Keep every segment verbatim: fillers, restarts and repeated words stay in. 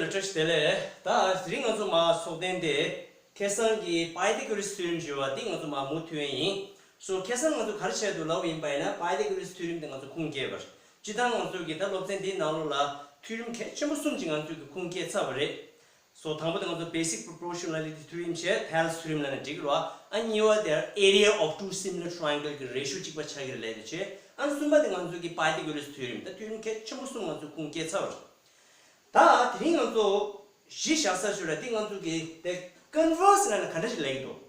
བཀྲ་ཤིས་བདེ་ལེགས། ད་དེ་རིང་ང་ཚོ་མ་ཚོགས་ཐེངས་དེ་ཁ་སང་གི་Pythagoras theorem ཞུ་བ་འདི་ང་ཚོ་མ་མུ་མཐུད་ཡིན། So ཁ་སང་ང་ཚོ་ག་རེ་བྱས་འདུག་ལབ་ཡིན་པ་ཡིན་ན་Pythagoras theorem དེ་ང་ཚོ་ཁུངས་སྐྱེལ་བར། སྤྱིར་བཏང་ང་ཚོ་གི་ད་སློབ་ཚན་འདིའི་ནང་ལོགས་ལ་theorem་གལ་ཆེན་པོ་གསུམ་ཅིག་ང་ཚོ་གི་ཁུངས་སྐྱེལ་ཚར་བ་རེད། So དང་པོ་དེ་ང་ཚོ་basic proportionality theorem བྱས། Thales theorem ལབ་ན་འགྲིག་གི་རེད་བ། ཨ་གཉིས་པ་དེ་area of two similar triangle གི་ratio གཅིག་པ་ཆགས་ཀྱི་རེད་ལབ་དེ་བྱས། ཨ་གསུམ་པ་དེ་ང་ཚོ་གི་Pythagoras theorem། ད་theorem གལ་ཆེན་པོ་གསུམ་ང་ཚོ་ཁུངས་སྐྱེལ་ཚར་བ་རེད། ད་དེ་རིང་ང་ཚོ་གཞི་བཞག་ས་ཞུ་ར་དེ་ང་ཚོ་གི་དེ་converse ལབ་ན་ག་འདྲ་ཞིག་ལབ་ཀྱི་འདུག་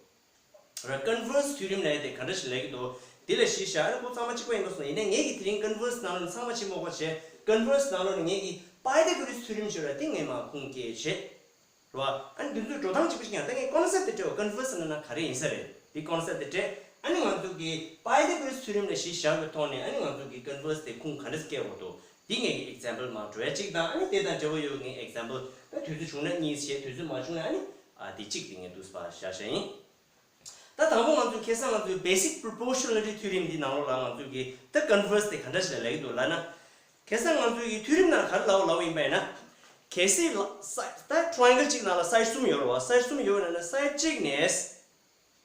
ར། Converse theorem ལབ་ཡ་དེ་ག་འདྲ་ཞིག་ལབ་ཀྱི་འདུག་དེ་ལ་གཞི་བཞག་ཨ་ནི་ཁོ་ཚང་མ་གཅིག་པ་ཡིན་པ་སོང་། ཡིན་ནའི་ངེད་ཀྱིས་དེ་རིང་converse ནང་ལོགས་ནས་ཚང་མ་ཕྱི་མོ་གོ་བྱས། Converse ནང་ལོགས་ནས་ངེད་ཀྱིས་Pythagoras theorem ཞུ་ར་དེ་ངས་མ་ཁུངས་སྐྱེལ་བྱས། རེད་བ། ཨ་ནི་འདི་ཚོའི་འགྲོ་སྟངས་གཅིག་པ་ཞིག་ཡང་ད་ངས་concept དེ་སྤྲད་པ། Converse ལབ་ན་ག་རེ་ཡིན་ས་རེད། འདི་concept དེ་སྤྲད། ཨ་ནི་ང་ཚོ་གི་Pythagoras theorem ལ་གཞི་བཞག་པའི་ཐོག་ནས་ཨ་ནི་ང་ཚོ་གི་converse དེ་ཁུངས་ག་འདྲ་སྐྱེལ་དགོས་འདུག་འདི་ངས་ཀྱི་example མ་འགྲོ་ཡ་གཅིག་དང་། ཨ་ནི་དེ་དང་འབྲེལ་བ་ཡོད་ངའི་example ད་དུས་ཚོད་བྱུང་ན་གཉིས་བྱས། དུས་ཚོད་མ་བྱུང་ན་ཨ་ནི་ཨ་འདི་གཅིག་དེ་ངས་འདུག་སེ་ཕར་བཞག་བཞག་ཡིན། ད་དང་པོ་ང་ཚོ་ཁ་སང་ང་ཚོའི་basic proportionality theorem འདི་ནང་ལོགས་ལ་ང་ཚོ་གི་ད་converse དེ་ག་འདྲ་ཞིག་ལ་ལབ་ཀྱི་འདུག་ལབ་ན། ཁ་སང་ང་ཚོའི་གི་theorem ནང་ག་རེ་ལབ་ལབ་ཡིན་པ་ཡིན་ན། གལ་སྲིད་ལ་side ད་triangle གཅིག་ནང་ལ་side གསུམ་ཡོད་རེད་བ། side གསུམ་ཡོད་ན་ན་side གཅིག་ནས་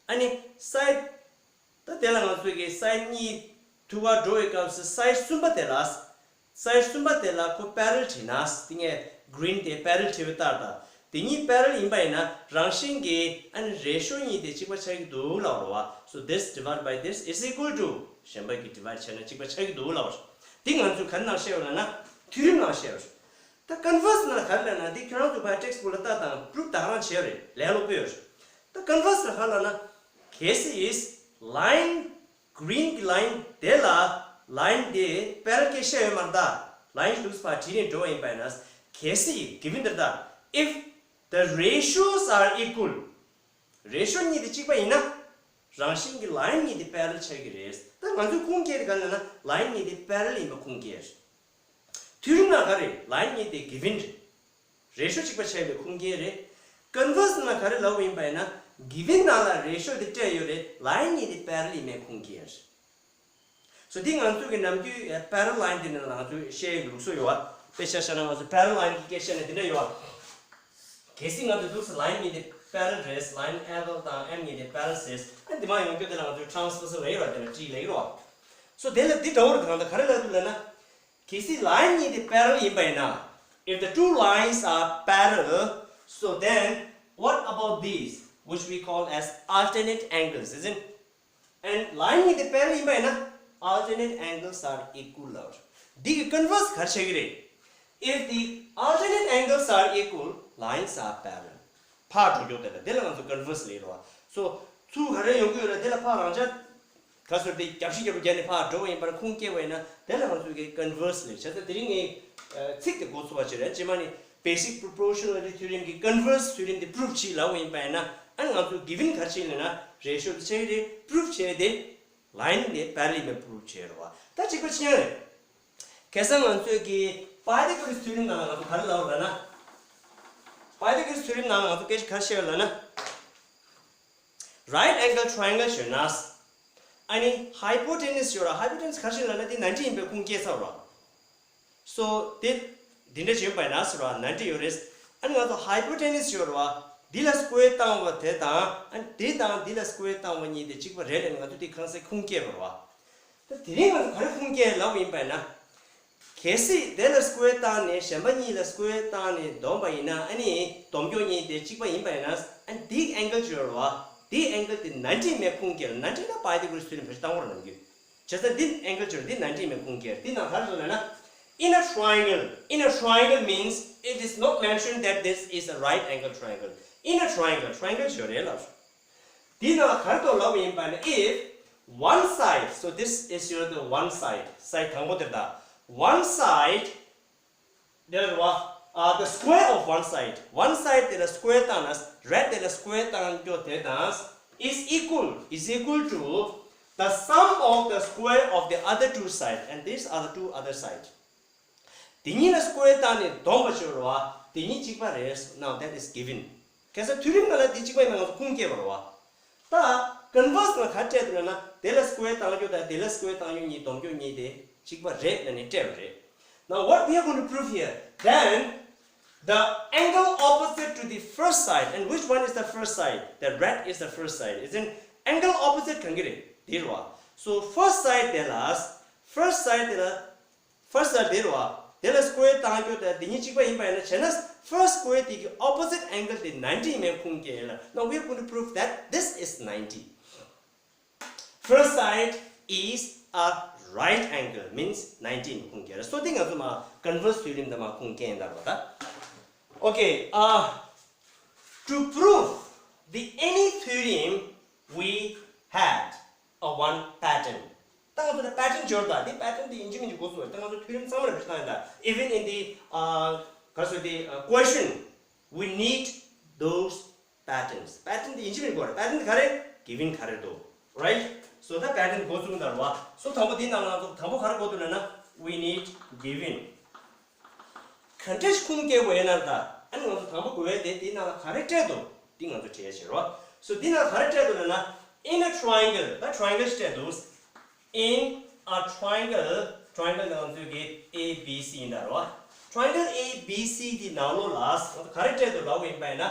ཨ་ནི་side ད་དེ་ལ་ང་ཚོ་གི་side གཉིས་ཐུག་པར་འགྲོ་བའི་སྐབས་སུ་side གསུམ་པ་དེ་ལ། side གསུམ་པ་དེ་ལ་ཁོ་parallel བྲིས་ན། དེ་ངས་green དེ་parallel བྲིས་པའི་ལྟར་དང་། དེ་གཉིས་parallel ཡིན་པ་ཡིན་ན་རང་བཞིན་གྱིས་ཨ་ནི་ratio གཉིས་དེ་གཅིག་པ་ཆགས་ཀྱི་འདུག་ལབ་རེད་བ། So this divide by this is equal to གཞན་པ་གི་divide བྱས་ན་གཅིག་པ་ཆགས་ཀྱི་འདུག་ལབ་རེད། འདི་ང་ཚོས་ག་རེ་ནང་བཤད་ཡོད་ལབ་ན་theorem ནང་བཤད་ཡོད་རེད། ད་converse ནང་ག་རེ་ལབ་ན་འདི་ཁྱོད་རང་ཚོ་ཕར་text book ལ་ལྟ་དང་proof ད་ག་རང་བྱས་ཡོད་རེད། ལས་སླ་པོ་ཡོད་རེད། ད་converse ནང་ག་རེ་ལབ་ན། གལ་སྲིད་line green གི་line དེ་ལ་line དེ་parallel སྐད་བཤད་ཡོད་མ་རེད་ད། line འདུག་སེ་ཕར་བྲིས་ནས་འགྲོ་བ་ཡིན་པ་ཡིན་ན། གལ་སྲིད་given དེ་ད། If the ratios are equal ratio གཉིས་དེ་གཅིག་པ་ཡིན་ན། རང་བཞིན་གྱི་line གཉིས་དེ་parallel ཆགས་ཀྱི་རེད། ད་ང་ཚོས་ཁུངས་སྐྱེལ་དེ་ག་ལབ་ན་line གཉིས་དེ་parallel ཡིན་པ་ཁུངས་སྐྱེལ་རེད། theorem ནང་ག་རེ་line གཉིས་དེ་given རེད། ratio གཅིག་པ་ཆགས་པའི་ཁུངས་སྐྱེལ་རེད། converse ནང་ག་རེ་ལབ་ཡིན་པ་ཡིན་ན། given ནང་ལ་ratio དེ་སྤྲད་ཡོད་རེད། line གཉིས་དེ་parallel ཡིན་པའི་ཁུངས་སྐྱེལ་རེད། So འདི་ང་ཚོ་གི་ནམ་རྒྱུན་parallel line དེ་ནས་ང་ཚོས་བཤད་ཡག་ལུགས་སྲོལ་ཡོད་བ། དཔེ་ཆ་བཞག་ན་ང་ཚོ་parallel line གི་སྐད་བཤད་ན་འདི་འདྲ་ཡོད་བ། གལ་སྲིད་ང་ཚོ་འདུག་སེ་line གཉིས་དེ་parallel རེད། line L དང་M གཉིས་དེ་parallel རེད། ཨ་འདི་མ་ཡོང་རྒྱུ་དེ་ལ་ང་ཚོས་transversal ལབ་ཡོད་བ། དེ་ལ་T ལབ་ཡོད་བ། So དེ་ལ་འདི་འདྲ་བོ་རེད། གང་ལྟར་ག་རེ་ལབ་འདུག་ལབ་ན། གལ་སྲིད་line གཉིས་དེ་parallel ཡིན་པ་ཡིན་ན། If the two lines are parallel, so then what about these, which we call as alternate angles, isn't? And line གཉིས་དེ་parallel ཡིན་པ་ཡིན་ན། Alternate angles are equal ལབ། འདི་གི་converse ག་རེ་ཆགས་ཀྱི་རེད། If the alternate angles are equal, lines are parallel. ཕར་འགྲོ་རྒྱུ་དེ་ལ་དེ་ལ་ང་ཚོ་converse ལབ་རེད་བ། So ཚུར་ག་རེ་ཡོང་གི་ཡོད་ལ་དེ་ལ་ཕར་རང་འཇགས། ག་ཟེར་དེ་རྒྱབ་ཤིག་རྒྱབ་རྒྱབ་ནས་ཕར་འགྲོ་བ་ཡིན་པར་ཁུངས་སྐྱེལ་བ་ཡིན་ན་དེ་ལ་ང་ཚོས་ཀྱི་converse ལབ། བྱས་ཙང་དེ་རིང་ངས་ཚིག་དེ་མགོ་ཚོས་པ་བྱེད་རན། རྗེས་མ་ནི་basic proportionality theorem གྱི་converse theorem དེ་prove བྱེད་ལབ་པ་ཡིན་པ་ཡིན་ན། ཨ་ང་ཚོ་given ག་རེ་བྱེད་ལབ་ན་ratio དེ་ཆགས་ཀྱི་རེད། prove བྱས་ཏེ་line དེ་parallel ཡིན་པ་prove བྱས་རེད་བ། ད་གཅིག་པ་ཅི་ཡང་རེད། ཁ་སང་ང་ཚོས་ཀྱི་Pythagoras theorem ནང་ལ་ང་ཚོ་ག་རེ་ལབ་ལབ་ན། Pythagoras theorem ནང་ལ་ང་ཚོ་སྐད་ཆ་ག་རེ་བཤད་ཡོད་ལབ་ན། Right angle triangle ཞུ་ན། ཨ་ནི་hypotenuse ཞུ་ར། hypotenuse ག་རེ་ཞིག་ལབ་ན་དེ་ninety ཡིན་པའི་ཁུངས་སྐྱེལ་ཚར་བ། So དེ་འདི་འདྲ་བྱུང་བ་ཡིན་ན་ཟེར་བ། ninety ཡོད་རེད། ཨ་ནི་ང་ཚོ་hypotenuse ཞུ་ར་བ། འདི་ལ་square བཏང་བ་དེ་དང་། ཨ་ནི་དེ་དང་འདི་ལ་square བཏང་བ་གཉིས་དེ་གཅིག་པ་རེད་ལབ་ནས་ང་ཚོ་དེ་གང་ཟེར་ཁུངས་སྐྱེལ་བ་རེད་བ། ད་དེ་རིང་ང་ཚོ་ག་རེ་ཁུངས་སྐྱེལ་ལབ་ཡིན་པ་ཡིན་ན། གལ་སྲིད་དེ་ལ་square བཏང་ནས་གཞན་པ་གཉིས་ལ་square བཏང་ནས་བསྡོམས་པ་ཡིན་ན། ཨ་ནི་སྡོམ་རྒྱུ་གཉིས་དེ་གཅིག་པ་ཡིན་པ་ཡིན་ན། ཨ་ནི་དེའི་angle ཅིག་ཡོད་རེད་བ། དེའི་angle དེ་ninety མེད་ཁུངས་སྐྱེལ། ninety ལ་Pythagoras theorem བེད་སྤྱོད་བཏང་བ་རེད་ནམ་རྒྱུན། བྱས་ཙང་འདི་angle ཅིག་ཡོད་རེད། འདི་ninety མེད་ཁུངས་སྐྱེལ། འདི་ནང་ག་རེ་ལབ་ན། In a triangle, in a triangle means it is not mentioned that this is a right angle triangle. In a triangle, triangle ཅིག་ཡོད་རེད་ལབ། འདི་ནང་ག་རེ་འདུག་ལབ་པ་ཡིན་པ་ན། If one side, so this is your the one side, side དང་པོ་དེ་ད། One side དེ་ལ་རེད་བ། ཨ་the square of one side, one side དེ་ལ་square བཏང་ན། right དེ་ལ་square བཏང་རྒྱུ་དེ་དང་། is equal, is equal to the sum of the square of the other two side and these are the two other side. དེ་གཉིས་ལ་square བཏང་ནས་བསྡོམས་པ་ཅིག་ཡོད་རེད་བ། དེ་གཉིས་གཅིག་པ་རེད། Now that is given. ཁ་སང་theorem ནང་ལ་དེ་གཅིག་པ་ཡིན་པ་ང་ཚོ་ཁུངས་སྐྱེལ་བ་རེད་བ། ད་converse ནང་ག་རེ་སྤྲད་འདུག་ལབ་ན། དེ་ལ་square བཏང་རྒྱུ་དང་དེ་ལ་square བཏང་རྒྱུ་གཉིས་བསྡོམ་རྒྱུ་གཉིས་དེ་གཅིག་པ་རེད་ལབ་ནས་སྤྲད་པ་རེད། Now what we are going to prove here, then The angle opposite to the first side, and which one is the first side? The red is the first side, isn't? Angle opposite གང་གི་རེད། འདི་རེད་བ། So first side དེ་ལ། First side དེ་ལ། First side དེ་རེད་བ། དེ་ལ་square བཏང་རྒྱུ་དེ་འདི་གཉིས་གཅིག་པ་ཡིན་པ་ཡིན་ན། བྱས་ན་first square དེ་གི་opposite angle དེ་ninety མིན་ཁུངས་སྐྱེལ་ལ། Now we are going to prove that this is ninety. First side is a right angle, means ninety མིན་ཁུངས་སྐྱེལ་ལ། So དེ་ང་ཚོ་མ་converse theorem དེ་མ་ཁུངས་སྐྱེལ་ཡིན་ད་རེད་བ་ད། Okay, uh, to prove the any theorem, we had a one pattern. ད་ང་ཚོ་ལ་pattern འབྱོར་ད། དེ་pattern དེ་ཡིན་གཅིག་མིན་གཅིག་དགོས་སོ། ད་ང་ཚོ་theorem ཚང་མ་ལ་བེད་སྤྱོད་བཏང་ཡིན་ད། Even in the, uh, ག་རེ་ཟེར་དེ། Uh, question, we need those patterns. Pattern དེ་ཡིན་གཅིག་མིན་གཅིག་དགོས་རེད། Pattern དེ་ག་རེ། Given ག་རེ་འདུག right? So ད་pattern འགོ་བཙུགས་ད་རེད་བ། So དང་པོ་དེའི་ནང་ལ་ང་ཚོ་དང་པོ་ག་རེ་དགོས་འདུག་ལབ་ན། We need given. ག་འདྲས་ཁུངས་སྐྱེལ་དགོས་ཡིན་ན་ད། ཨ་ནི་ང་ཚོ་དང་པོ་དགོས་ཡས་དེ་དེའི་ནང་ལ་ག་རེ་སྤྲད་འདུག་འདི་ང་ཚོ་བྲིས་ཡས་བྱེད་རོགས། So འདི་ནང་ག་རེ་སྤྲད་འདུག་ལབ་ན། In a triangle. ད་triangle ཞིག་སྤྲད་འདུག In a triangle. Triangle ནང་ཚོས་ཀྱི་A B C ཡིན་ད་རོ། Triangle A B C དེའི་ནང་ལོགས་ལ་ང་ཚོ་ག་རེ་སྤྲད་འདུག་ལབ་པ་ཡིན་པ་ཡིན་ན།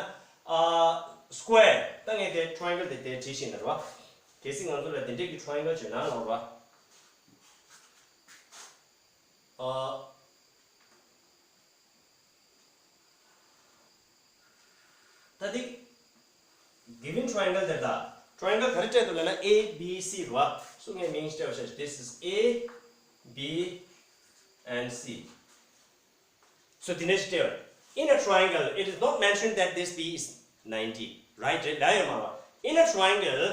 ཨ། Square. ད་ངས་དེ་triangle དེ་དེ་བྲིས་ཤིང་ད་རོ། གལ་སྲིད་ང་ཚོ་ལ་དེ་འདྲས་ཀྱི་triangle བྱོས་ན་ལབ་རོ། ཨ། ད་དེ། Given triangle དེ་ད། Triangle ག་རེ་སྤྲད་འདུག་ལབ་ན། A B C རེད་བ། So ངས་མིང་སྤྲད་པ་བྱས། This is A, B and C. So དེ་ནས་སྤྲད། In a triangle, it is not mentioned that this B is ninety, right? རེད་ལབ་ཡོད་མ་རེད། In a triangle,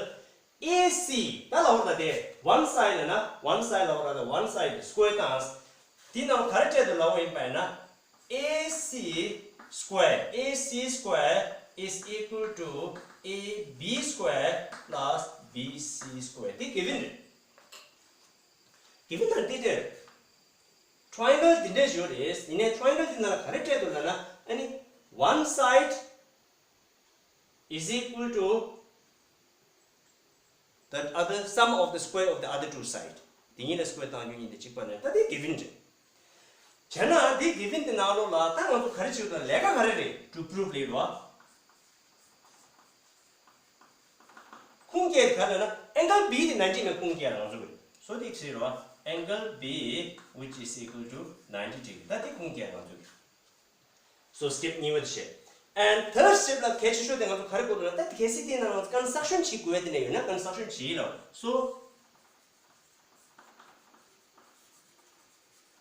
A C ད་ལབ་པ་ད་དེ་one side ལབ་ན། One side ལབ་པ་ད་one side square དང་། དེ་ནང་ག་རེ་སྤྲད་འདུག་ལབ་པ་ཡིན་པ་ཡིན་ན། A C square, A C square is equal to A B square plus B C square. དེ་given རེད། Given དང་དེ་འདྲ། Triangle དེ་འདྲ་ཞིག་རེད། ཡིན་ནའི་triangle དེ་ནང་ལ་ག་རེ་སྤྲད་འདུག་ལབ་ན། ཨ་ནི་one side is equal to the other, sum of the square of the other two side. དེ་གཉིས་ལ་square བཏང་རྒྱུ་གཉིས་དེ་གཅིག་པ་ནས། ད་དེ་given རེད། བྱས་ན་དེ་given དེ་ནང་ལོགས་ལ་ད་ང་ཚོ་ག་རེ་བྱེད་དགོས། ལས་ཀ་ག་རེ་རེད། To prove ལབ་རོ། ཁུངས་སྐྱེལ་ག་རེ་ལབ་ན། Angle B དེ་ninety མིན་ཁུངས་སྐྱེལ་ལ་ང་ཚོ་གི། So དེ་བྲིས་རོ། Angle B which is equal to ninety degree. ད་དེ་ཁུངས་སྐྱེལ་ང་ཚོ་གི། So step གཉིས་པ་དེ་བྱས། And third step ལ་གལ་ཆེ་ཤོས་དེ་ང་ཚོ་ག་རེ་དགོས་འདུག་ལབ་ན། ད་གལ་སྲིད་དེའི་ནང་ང་ཚོ་construction བྱེད་དགོས་དེ་ནས་ཡོད་ན། Construction བྱེད་ལ། So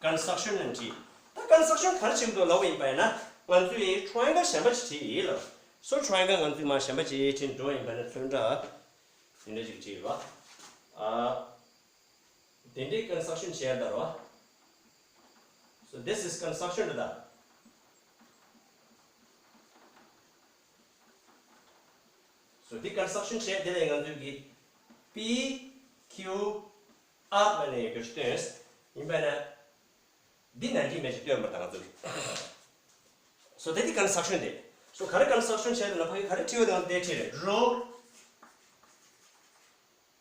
construction ལ་བྲིས། ད་construction ག་རེ་བྱེད་འདུག་ལབ་པ་ཡིན་པ་ཡིན་ན། ང་ཚོས་triangle གཞན་པ་ཞིག་བྲིས་ལ། So triangle ང་ཚོས་མ་གཞན་པ་ཅིག་བྲིས་འགྲོ་ཡིན་པ་ན། ཚོན་ཁྲ་དེ་འདྲ་ཅིག་བྲིས་རོ། ཨ། དེ་འདྲའི་construction བྱས་ད་རོ། So this is construction རེད་ད། So འདི་construction བྱས། དེ་ལས་ང་ཚོས་ཀྱི་P Q R ལབ་ནས་ཡོད་རྒྱུ་ཞིག་སྟོན། ཡིན་པ་ན། འདི་ནང་གི་མེ་ཞིག་སྟོན་པ་དང་ང་ཚོས། So དེ་འདི་construction དེ། So ག་རེ་construction བྱས་ན་ཕ་གི་ག་རེ་བྲིས་པ་དང་དེ་བྲིས་རེད། Draw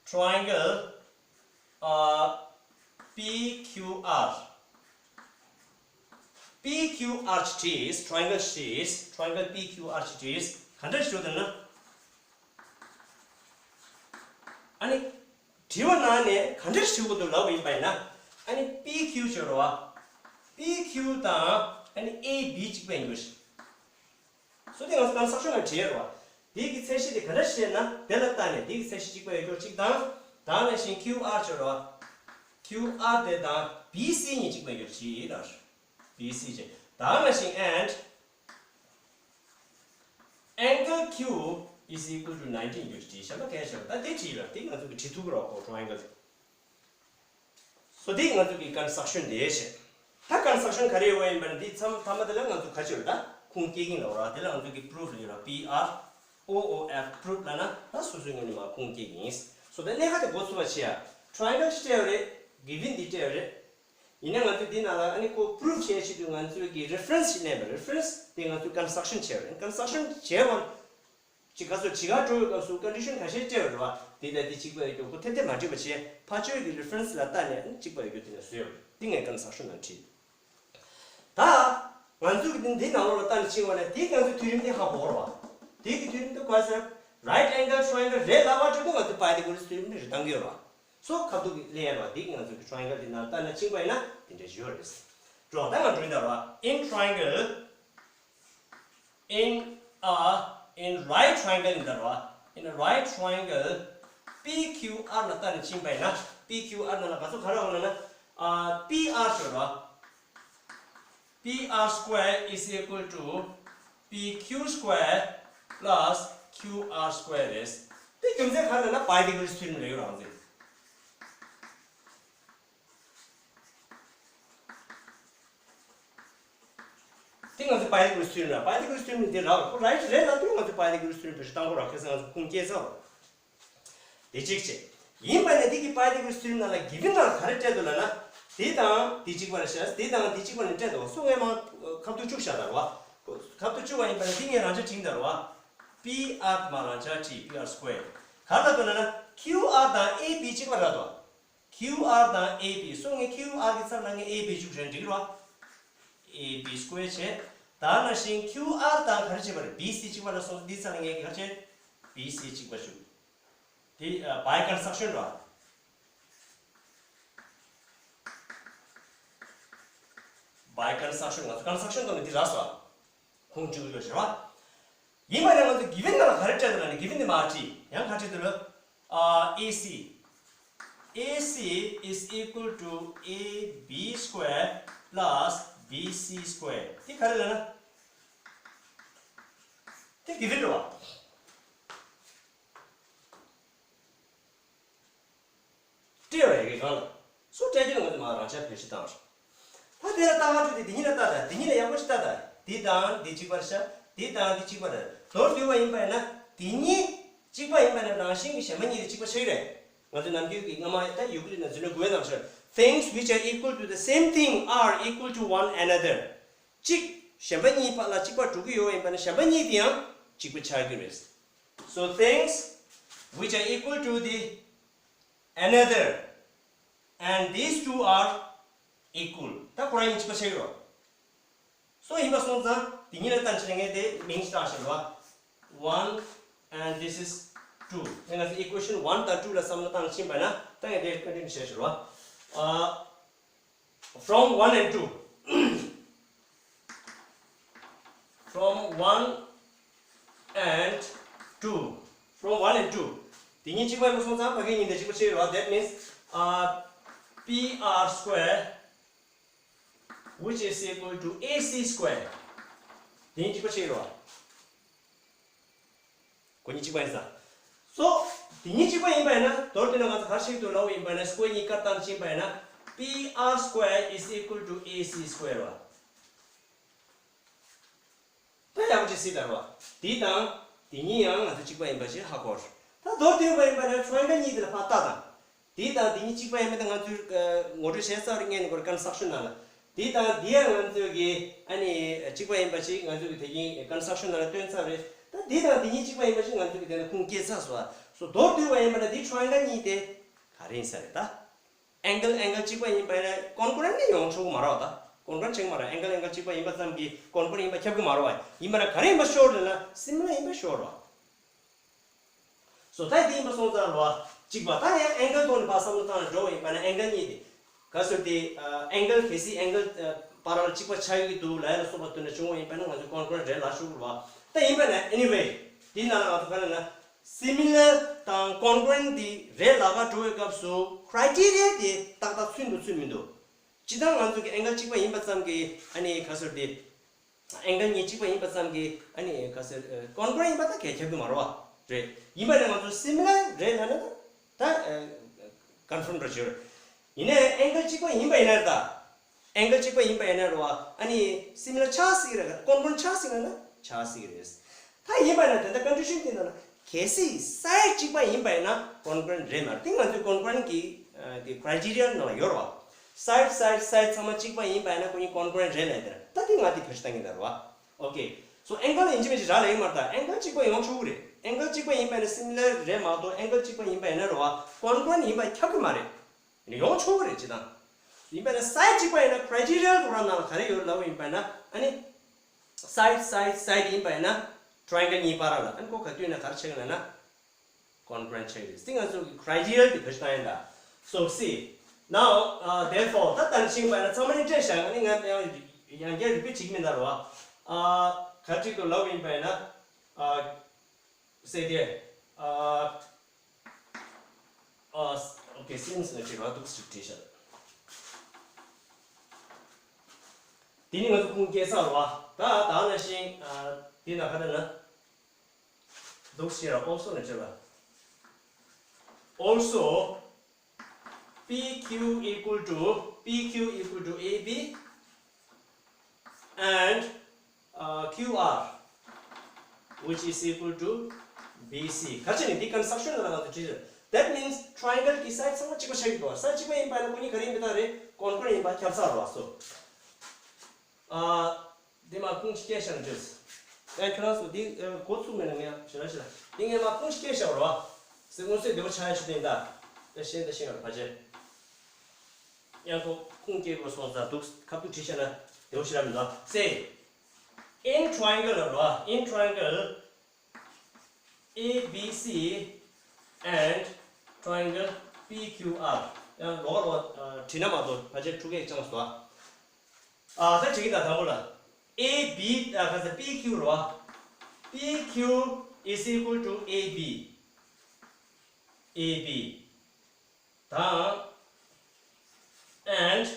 triangle, uh, P Q R. P Q R བྲིས། Triangle བྲིས། Triangle P Q R བྲིས། ག་འདྲ་ཞིག་བྲིས་ན། ཨ་ནི། བྲིས་པ་ནང་ནས་ག་འདྲ་ཞིག་བྲིས་དགོས་འདུག་ལབ་པ་ཡིན་པ་ཡིན་ན། ཨ་ནི་P Q བྲིས་རོ། P Q དང་ཨ་ནི་A B གཅིག་པ་ཡིན་དགོས་ཤིང་། So དེ་ང་ཚོ་construction ལ་བྲིས་རོ། དེ་གི་ཚད་གཞི་དེ་ག་འདྲ་ཞིག་ན། དེ་ལ་བལྟས་ནས་དེ་གི་ཚད་གཞི་གཅིག་པ་ཡོད་རྒྱུ་གཅིག་དང་། དེ་ནང་བཞིན་Q R བྲིས་རོ། Q R དེ་དང་B C གཉིས་གཅིག་པ་ཡོད་རྒྱུ་གཅིག་ལ། B C བྱས། དེ་ནང་བཞིན་and angle Q is equal to ninety ཡོད་ཅེས་བྱ་བ་གལ་ཆེ་བ། ད་དེ་བྲིས་ལ་དེ་ང་ཚོ་གི་བྲིས་ཐུབ་ཀྱི་རོགས་གོ། Triangle དེ། So དེ་ང་ཚོ་གི་construction དེ་བྱས། ད་construction ག་རེ་ཡོད་པ་ཡིན་པ་ན། དེ་མཚམས་མཐའ་མ་དེ་ལ་ང་ཚོ་ག་རེ་བྱེད་རེད། ད་ཁུངས་སྐྱེལ་གྱིན་ལབ་ར། དེ་ལ་ང་ཚོ་གི་proof ལབ་ར། P R O O F proof ལབ་ན། ད་སོ་སོའི་ངོས་ནས་མ་ཁུངས་སྐྱེལ་གྱིན། So ད་གནད་འགག་དེ་འགོ་ཚུགས་པ་བྱེད་ཡ། Triangle ཞིག་སྤྲད་ཡོད་རེད། Given འདི་སྤྲད་ཡོད་རེད། ཡིན་ན་ང་ཚོས་འདི་ནང་ལ་ཨ་ནི་ཁོ་proof བྱེད་ཆེད་དུ་ང་ཚོས་ཀྱི་reference ཞིག་ལེན་པ། Reference དེ་ང་ཚོས་construction བྱས་པ་རེད། Construction བྱས་པ་ཅིག་ག་ཚོད་ཅིག་ག་འགྲོ་བའི་སྐབས་སུ་condition ཁ་ཤས་སྤྲད་པ་རེད་བ། འདི་དང་འདི་གཅིག་པ་ཡོད་རྒྱུ་ཁོ་ཐེ་ཐེ་མ་བྲིས་པ་བྱས། ཕར་ཕྱོགས་ཀྱི་reference ལ་བལྟས་ནས་ཨ་ནི་གཅིག་པ་ཡོད་རྒྱུ་དེ་ནས་བཟོས་པ་རེད། འདི་ངས་construction ནང་བྲིས། ད་ ང་ཚོས་ཀྱི་འདི་འདི་ནང་ལོགས་ལ་ལྟ་ནས་ཕྱིན་པ་ན་དེའི་ང་ཚོའི་མཐུན་རིམ་དེ་ཧ་གོ་ར་བ། དེའི་གི་མཐུན་རིམ་དེ་ག་ཟེར། right angle triangle རེད་ལབ་པ་ཅིག་ཏུ་ང་ཚོས་པའི་ཐི་གོ་རེ་སི་མཐུན་རིམ་དེ་རེད་བཏང་གི་ཡོད་ར། སོ་ཁ་ཐུག་གི་ལེན་ཡ་ར་བ། དེ་གི་ང་ཚོའི་གི་triangle དེ་ནང་ལྟ་ནས་ཕྱིན་པ་ཡིན་ན་དེ་འདྲ་ཞིག་ཡོད་རེད། འགྲོ་ད་ང་འགྲོ་ཡིན་ད་ར་བ། in triangle in a in right triangle ཡིན་ད་ར་བ། in a right triangle P Q R ལ་ལྟ་ནས་ཕྱིན་པ་ཡིན་ན། P Q R ནང་ལ་ག་ཚོད་ག་རེ་ཡོད་ལབ་ན། ཨ། P R ཤོད་ར། P R square is equal to P Q square plus Q R square རེད། དེ་རྒྱུ་མཚན་ག་རེ་ལབ་ན་པའི་ཐི་གོ་རེ་སི་ཐི་ཡོར་ཨེམ་རེད་ཡོད་རང་ཚེ། དེ་ང་ཚོ་པའི་ཐི་གོ་རེ་སི་ཐི་ཡོར་ཨེམ་རེད། པའི་ཐི་གོ་རེ་སི་ཐི་ཡོར་ཨེམ་དེ་རག་ཁོ་ར་རེད་ལབ་དུས་ང་ཚོ་པའི་ཐི་གོ་རེ་སི་ཐི་ཡོར་ཨེམ་བེད་སྤྱོད་བཏང་གོ་ར། ཁ་སང་ང་ཚོ་ཁུངས་སྐྱེལ་ཚར་བ། དེ་གཅིག་བྱས། ཡིན་པ་ནས་འདི་གི་པའི་ཐི་གོ་རེ་སི་ཐི་ཡོར་ཨེམ་ནང་ལ་གི་ཝན་ནང་ལ་ག་རེ་སྤྲད་འདུག་ལབ་ན། དེ་དང་དེ་གཅིག་པ་རེད་ཤག་དེ་དང་དེ་གཅིག་པ་ནས་སྤྲད་འདུག་སོ་ངས་མ་ཁ་ཐུག་བཅུག་བཞག་ད་རེད་བ། ཁ་ཐུག་བཅུག་པ་ཡིན་པ་ནས་འདི་ངས་རང་འཇགས་བྲིས་ད་རེད་བ། པི་ཨར་མ་རང་འཇགས་བྲིས། པི་ཨར་སྐོར་ག་རེ་ལབ་འདུག་ལབ་ན། ཁྱུ་ཨར་དང་ཨེ་བི་གཅིག་པ་རེད་འདུག་ཁྱུ་ཨར་དང་ཨེ་བི། སོ་ངས་ཁྱུ་ཨར་གི་ཚབ་ལ་ངས་ཨེ་བི་བཅུག་བྱས་འགྲིག་གི་རེད་བ། ཨེ་བི་སྐོར་བྱས། ད་ནང་བཞིན་ཁྱུ་ཨར་དང་ག་རེ་བྱས་པ་རེད། བི་སི་གཅིག་པ་ལ་སོང་ཙང་འདི་ཚ་ལ་ངས་ག་རེ་བྱས། བི་སི་གཅིག་པ་བཅུག་དེ་ཨ་པའི་ཀན་སི་ཊག་ཤན་རེད་བ། པའི་ཀན་སི་ཊག་ཤན། ང་ཚོ་ཀན་སི་ཊག་ཤན་ཐོག་ནས་འདི་རག་སོང་། ཁུངས་གཅིག་ཡོད་ཟེར་བ། ཡིན་པ་ནས་ང་ཚོ་གི་ཝན་ནང་ལ་ག་རེ་སྤྲད་འདུག་ལབ་ན། གི་ཝན་འདི་མར་བྲིས། ཡང་ག་རེ་སྤྲད་འདུག་ལབ། ཨ། ཨེ་སི། ཨེ་སི་is equal to A B square plus B C square དེ་ག་རེ་ལབ་ན། དེ་གི་ཝན་རེད་བ། སྤྲད་པ་ཡི་གེ་གང་ལ། སོ་སྤྲད་རྒྱུ་ལ་ང་ཚོ་མར་རང་འཇགས་བེད་སྤྱོད་བཏང་རོགས། ད་དེ་ལ་ལྟ་ག་འགྲོ་དེ་དེ་གཉིས་ལ་ལྟ། ད་དེ་གཉིས་ལ་ཡག་པོ་ཞིག་ལྟ། ད་དེ་དང་དེ་གཅིག་པ་རེད་ཤག་དེ་དང་དེ་གཅིག་པ་རེད། མདོར་བསྡུས་པ་ཡིན་པ་ཡིན་ན་དེ་གཉིས་གཅིག་པ་ཡིན་པ་ཡིན་ན་རང་བཞིན་གྱིས་གཞན་པ་གཉིས་དེ་གཅིག་པ་ཆགས་ཀྱི་རེད། ང་ཚོ་ནམ་རྒྱུན་གྱི་སྔ་མ་ད་ཡུ་ཀི་རིད་ནང་འཛུལ་ན་དགུ་པའི་ནང་ཞོར། Things which are equal to the same thing are equal to one another གཅིག་གཞན་པ་གཉིས་བར་ལ་གཅིག་པ་འགྲོ་གི་ཡོད་པ་ཡིན་པ་ན་གཞན་པ་གཉིས་དེ་ཡང་གཅིག་པ་ཆགས་ཀྱི་རེད། So things which are equal to the another and these two are equal ད་ཁོ་རང་གཉིས་གཅིག་པ་ཆགས་ཀྱི་རེད། སོ་ཡིན་པ་སོང་ཙང་དེ་གཉིས་ལ་ལྟ་ཕྱིན་ངས་དེ་མིང་ཞིག་བཏགས་ཤིག་རེད་བ། One and this is two དེ་ང་ཚོ་equation one དང་two ལ་བསམ་བློ་བཏང་ཕྱིན་པ་ན་ད་ངས་དེ་ཀོན་ཊི་ནིའུ་བྱས་ཤིག་རེད་བ། ཨ། From one and two. From one and two. From one and two. དེ་གཉིས་གཅིག་པ་ཡིན་པ་སོང་ཙང་ཕ་གི་གཉིས་དེ་གཅིག་པ་ཆགས་ཡོད་རེད་བ། That means uh, P R square which is equal to A C square དེ་གཉིས་གཅིག་པ་ཆགས་ཡོད་རེད་བ། ཁོ་གཉིས་གཅིག་པ་ཡིན་ས། སོ། དེ་གཉིས་གཅིག་པ་ཡིན་པ་ཡིན་ན་མདོར་བསྡུས་ན་ང་ཚོ་ག་རེ་ཤེས་ཀྱི་འདུག་ལབ་པ་ཡིན་པ་ན་སྐོར་གཉིས་ཀ་བཏང་ཕྱིན་པ་ཡིན་ན། P R square is equal to A C square བ། ད་ཡག་པོ་ཅིག་གཟིགས་དང་རོགས། དེ་དང་དེ་གཉིས་ཡང་ང་ཚོ་གཅིག་པ་ཡིན་པ་ཞིག་ཧ་གོ། ད་མདོར་བསྡུས་པ་ཡིན་པ་ན་ཁྲོ་ཨེང་གལ་གཉིས་དེ་ལ་ཕར་ལྟ་དང་། དེ་དང་དེ་གཉིས་གཅིག་པ་ཡིན་མིན་དེ་ང་ཚོས་ངོ་སྤྲོད་བྱས་ཚར་རེད། སྔོན་ནས་ཁོ་རང་ཀན་སི་ཊྲག་ཤན་ནང་ལ། དེ་དང་དེ་ཡང་ང་ཚོས་ཀྱི་ཨ་ནི་གཅིག་པ་ཡིན་པ་ཞིག་ང་ཚོས་ཀྱི་དེ་གཉིས་ཀན་སི་ཊྲག་ཤན་ནང་ལ་སྟོན་ཚར་རེད། ད་དེ་དང་དེ་གཉིས་གཅིག་པ་ཡིན་པ་ཞིག་ང་ཚོས་ཀྱི་དེ་ནས་ཁུངས་སྐྱེལ་ཚར་སོང་། སོ་མདོར་བསྡུས་པ་ཡིན་པ་ན་དེ་ཁྲོ་ཨེང་གལ་གཉིས་དེ་ག་རེ་ཡིན་ས་རེད་ད། ཨེང་གལ་ཨེང་གལ་གཅིག་པ་ཡིན་པ་ཡིན་ན་ཀོན་ཀུ་རེན་ཊི་ནི་ཡོང་ཆོག་གི་མ་རེད་བ། ད་ཀོན་ཀུ་རེན་ཊི་ཆགས་ཀྱི་མ་རེད། ཨེང་གལ་ཨེང་གལ་གཅིག་པ་ཡིན་པ་ཙམ་གྱིས་ཀོན་ཀུ་རེན་ཊི་ཡིན་པ་ཁྱབ་ཀྱི་མ་རེད་བ། ཡིན་པ་ན་ག་རེ་ཡིན་པ་ཤོར་རེད་ན་སི་མི་ལར་ཡིན་པ་ཤོར་བ། སོ་ད་དེ་ཡིན་པ་སོང་ཙང་རེད་བ། གཅིག་པ་ད་ཡང་ཨེང་གལ་ཐོག་ནས་ཕར་བསམ་བློ་བཏང་ནས་འགྲོ་བ་ཡིན་པ་ན་ཨེང་གལ་གཉིས་དེ། ག་ཟེར་དེ། ཨེང་གལ་གལ་སྲིད་ཨེང་གལ་པ་ར་ལེལ་གཅིག་པ་ཆགས་ཀྱི་འདུག་ལབ་ཡ་ལ་སོགས་པ་དེ་འདྲ་བྱུང་བ་ཡིན་པ་ན་ང་ཚོས་ཀོན་ཀུ་རེན་ཊི་རེད་ལབ་ཆོག་གི་རེད་བ། ད་ཡིན་པ་ན་ཨེ་ནི་ཝེ། དེའི་ནང་ལ་ང་ཚོ་ག་རེ་ལབ་ན། སི་མི་ལར་དང་ཀོན་ཀུ་རེན་ཊི་དེ་རེད་ལབ་ག་འགྲོ་བའི་སྐབས་སུ་ཁྲའི་ཊི་རི་ཡ་དེ་ཏག་ཏག་ཚུད་འདུག་ཚུད་མི་འདུག་སྤྱིར་བཏང་ང་ཚོ་གི་ཨེང་གལ་གཅིག་པ་ཡིན་པ་ཙམ་གྱིས་ཨ་ནི་ག་ཟེར་དེ། ཨེང་གལ་གཉིས་གཅིག་པ་ཡིན་པ་ཙམ་གྱིས་ཨ་ནི་ག་ཟེར་ཀོན་ཀུ་རེན་ཊི་ཡིན་པ་ད་གལ་ཁྱབ་ཀྱི་མ་རེད་བ། རེད། ཡིན་པ་ན་ང་ཚོ་སི་མི་ལར་རེད་ལབ་ན་ད་ཀོན་ཕརམ་འགྲོ་ཆོག་རེད། ཡིན་ནའི་ཨེང་གལ་གཅིག་པ་ཡིན་པ་ཡིན་ན་རེད་ད། ཨེང་གལ་གཅིག་པ་ཡིན་པ་ཡིན་ན་རེད་བ། ཨ་ནི་སི་མི་ལར་ཆགས་སྲིད་ཀྱི་རེད། ཀོན་ཀུ་རེན་ཊི་ཆགས་སྲིད་ཀྱི་རེད་ན་ཆགས་སྲིད་ཀྱི་རེད། ད་ཡིན་པ་ན་དེ་འདྲ་ཀོན་ཌི་ཤན་དེ་ནང་ན་གལ་སྲིད་སའིཌ་གཅིག་པ་ཡིན་པ་ཡིན་ན་ཀོན་ཀུ་རེན་ཊི་རེད་མ་རེད། དེ་ང་ཚོའི་ཀོན་ཀུ་རེན་ཊི་གི་དེ་ཁྲའི་ཊི་རི་ཡ་ནང་ལ་ཡོད་རེད་བ། སའིཌ་སའིཌ་སའིཌ་ཚང་མ་གཅིག་པ་ཡིན་པ་ཡིན་ན་ཁོ་གཉིས་ཀོན་ཀུ་རེན་ཊི་རེད་ལབ་ཡ་དེ་རེད། ད་དེ་ང་དེ་བེད་སྤྱོད་བཏང་གི་ཡིན་ད་རེད་བ། ཨོ་ཁེ། སོ་ཨེང་གལ་ཡིན་གཅིག་མིན་གཅིག་རག་ལས་ཀྱི་མ་རེད་ད། ཨེང་གལ་གཅིག་པ་ཡོང་ཆོག་གི་རེད། ཨེང་གལ་གཅིག་པ་ཡིན་པ་ཡིན་ན་སི་མི་ལར་རེད་མ་གཏོགས་ཨེང་གལ་གཅིག་པ་ཡིན་པ་ཡིན་ན་རེད་བ། ཀོན་ཀུ་རེན་ཊི་ཡིན་པ་ཁྱབ་ཀྱི་མ་རེད། ཡོང་ཆོག་གི་རེད་སྤྱིར་བཏང་། ཡིན་པ་ན་སའིཌ་གཅིག་པ་ཡིན་ན་ཁྲའི་ཊི་རི་ཡ་ཁོ་རང་ནང་ལ་ག་རེ་ཡོད་ལབ་པ་ཡིན་པ་ན་ ཨ་ནི་side side side ཡིན་པ་ཡིན་ན་triangle གཉིས་བར་ལ་ཨ་ནི་ཁོ་ག་དུས་ན་ག་རེ་ཆགས་ཀྱི་ལབ་ན་congruent ཆགས་ཀྱི་རེད། དེ་ང་ཚོ་གི་criteria དེ་བེད་སྤྱོད་བཏང་ཡིན་ད། So see now, uh, therefore ད་ལྟ་ནས་ཕྱིན་པ་ཡིན་ན་ཚང་མ་ནི་འདྲེས་བཞག་ཨ་ནི་ང་ཡང་ཡང་བསྐྱར་repeat བྱེད་ཀྱི་མིན་ད་རོ། ཨ་ག་ཅིག་ཏུ་ལབ་ཡིན་པ་ཡིན་ན་ཨ་say there, uh, uh, okay, since ནས་བྲིས་པ་འདུག་ཅིག་བྲིས་ཤག་དེ་ནི་ང་ཚོ་ཁུངས་སྐྱེལ་ས་རེད་བ། ད་ད་ནང་བཞིན་ཨ་དེ་ན་ག་དེ་ན་འདུག་ཟེར་ར་also ནས་བྲིས་པ། Also P Q equal to P Q equal to A B and uh, Q R which is equal to B C ག་ཅི་ནི་འདི་construction ལ་ང་ཚོ་བྲིས། That means triangle གི་side ཚང་མ་གཅིག་པ་ཆགས་ཀྱི་འདུག side གཅིག་པ་ཡིན་པ་ན་ཁོ་གཉིས་ག་རེ་ཡིན་པ་ད་རེད། congruent ཡིན་པ་ཁྱབ་ཚར་བ་སོ། ཨ་འདི་མ་ཁུངས་སྐྱེལ་བཞག་ན་འགྲིག་ཨ་ཁྱོད་རང་ཚོ་འདི་གོ་ཚུགས་མེད་ན་ངས་ཞེ་ལ་ཞེ་ལ་འདི་ངས་མ་ཁུངས་སྐྱེལ་བཞག་རོགས། ཟེར་མངོན་གསལ་བདེ་པོ་ཆགས་ཡ་ཞིག་དེ་ཡིན་ད། ད་ཤེས་ད་ཤེས་ཡོད་ཕ་ཆེ། ཡང་ཁོ་ཁུངས་སྐྱེལ་དགོས་སོང་ཙང་འདུག་ཁ་ཐུག་བྲིས་བྱས་ན་བདེ་པོ་ཞིག་རག་མི་འདུག Say in triangle ལ་རོ། In triangle A B C and triangle P Q R ཡང་ལོག་ལོག་བྲིས་ན་མ་གཏོགས་ཕལ་ཆེར་འཁྲུག་གེ་ཅང་སོ། ཨ་ད་བྲིས་ཀྱི་ད་དང་པོ་ལ། A B ཨ་ག་ས་P Q རོ། P Q is equal to A B A B དང་and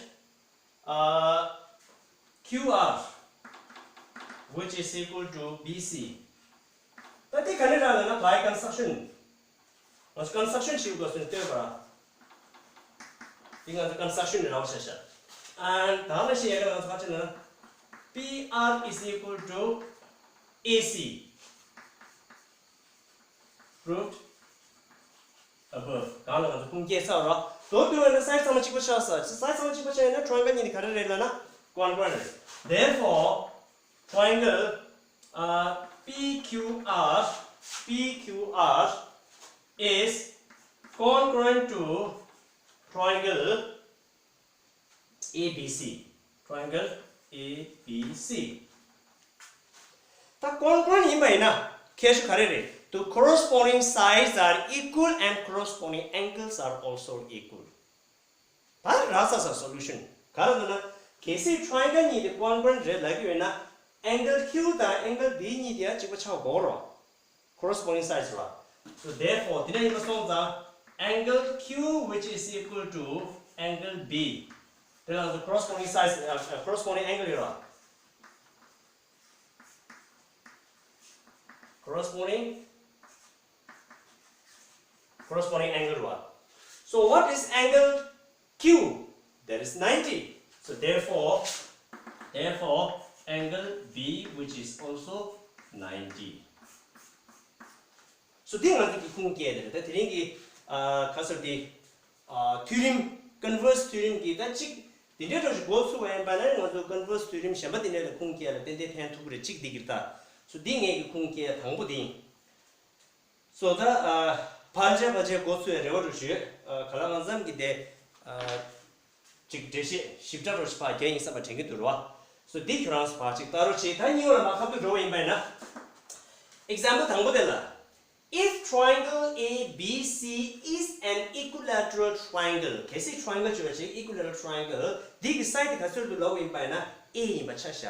uh, Q R which is equal to B C ད་དེ་ག་ནས་རག་ལ་ན་by construction ང་ཚོ་construction བྱེད་དགོས་སོང་ལྟོས་པ། དེ་ང་ཚོ་construction ནས་རག་བྱ་ཤ། and ད་ལ་ཤེས་ཡ་ང་ཚོ་ག་ཅི་ན་P R is equal to A C proved above གང་ལ་ང་ཚོ་ཁུངས་སྐྱེལ་ཚར་རོ། མདོར་བསྡུས་པ་ན་side ཚང་མ་གཅིག་པ་ཆགས་ས། side ཚང་མ་གཅིག་པ་ཆགས་ཡིན་ན་triangle གཉིས་ནི་ག་རེ་རེད་ལབ་ན་congruent རེད། Therefore triangle uh, P Q R P Q R is congruent to triangle A B C triangle A B C ད་congruent ཡིན་པ་ཡིན་ན་ཁྱད་ཆོས་ག་རེ་རེད། The corresponding sides are equal and corresponding angles are also equal ད་རག་ས་ས་solution ག་རེ་ལབ་ན་གལ་སྲིད་triangle གཉིས་དེ་congruent རེད་ལབ་ཀྱི་ཡོད་ན་angle Q དང་angle B གཉིས་དེ་ཡང་གཅིག་པ་ཆགས་དགོས་རོ། corresponding sides ར། So therefore དེ་འདྲ་ཡིན་པ་སོང་ཙང་angle Q which is equal to angle B དེ་ལ་corresponding sides uh, corresponding angle ཡོད་ར། corresponding corresponding angle ར། So what is angle Q? That is ninety. So therefore, therefore angle B which is also ninety. So དེ་ང་ཚོ་གི་ཁུངས་སྐྱེལ་དེ་རེད། ད་དེ་རིང་གི་ཨ་ག་ཟེར་དེ་ཨ་ཐིའོ་རེམ་ཀོན་ཝར་སི་ཐིའོ་རེམ་གི་ད་ཅིག་དེ་འདྲའི་འདྲ་ཞིག་འགོ་ཚུགས་པ་ཡིན་པ་ན་ང་ཚོ་ཀོན་ཝར་སི་ཐིའོ་རེམ་གཞན་པ་དེ་འདྲ་ལ་ཁུངས་སྐྱེལ་ལ་ཏན་ཏན་ཕན་ཐུབ་ཀྱི་རེད། ཅིག་འདི་གི་ད། So འདི་ངེད་ཀྱི་ཁུངས་སྐྱེལ་དང་པོ་དེ་ཡིན། So ད་ཨ་ཕལ་ཆེར་ཕལ་ཆེར་འགོ་ཚུགས་ཡ་རེ་བ་རུ་ཞུ། ཨ་ག་ལ་ང་ཚང་གི་དེ་ཨ་ཅིག་འགྲེལ་བཤད་ཞིབ་ཕྲ་རུ་ཞིག་ཕར་རྒྱག་ཡིན་བསམ་པ་དྲན་གྱི་འདུག་རོ། So འདི་ཁྱོད་རང་ཚོ་ཕར་ཅིག་ལྟ་རོགས་བྱེད། ད་སྙིང་བོ་ལ་མ་ཁ་ཐུག་འགྲོ་བ་ཡིན་པ་ཡིན་ན། Example དང་པོ་དེ་ལ། If triangle A B C is an equilateral triangle གལ་སྲིད་triangle བྱས་པ་ཅིག equilateral triangle འདི་གི་side དེ་ག་ཚོད་དུ་ལོག་ཡིན་པ་ཡིན་ན་A ཡིན་པ་ཆ་བཞག་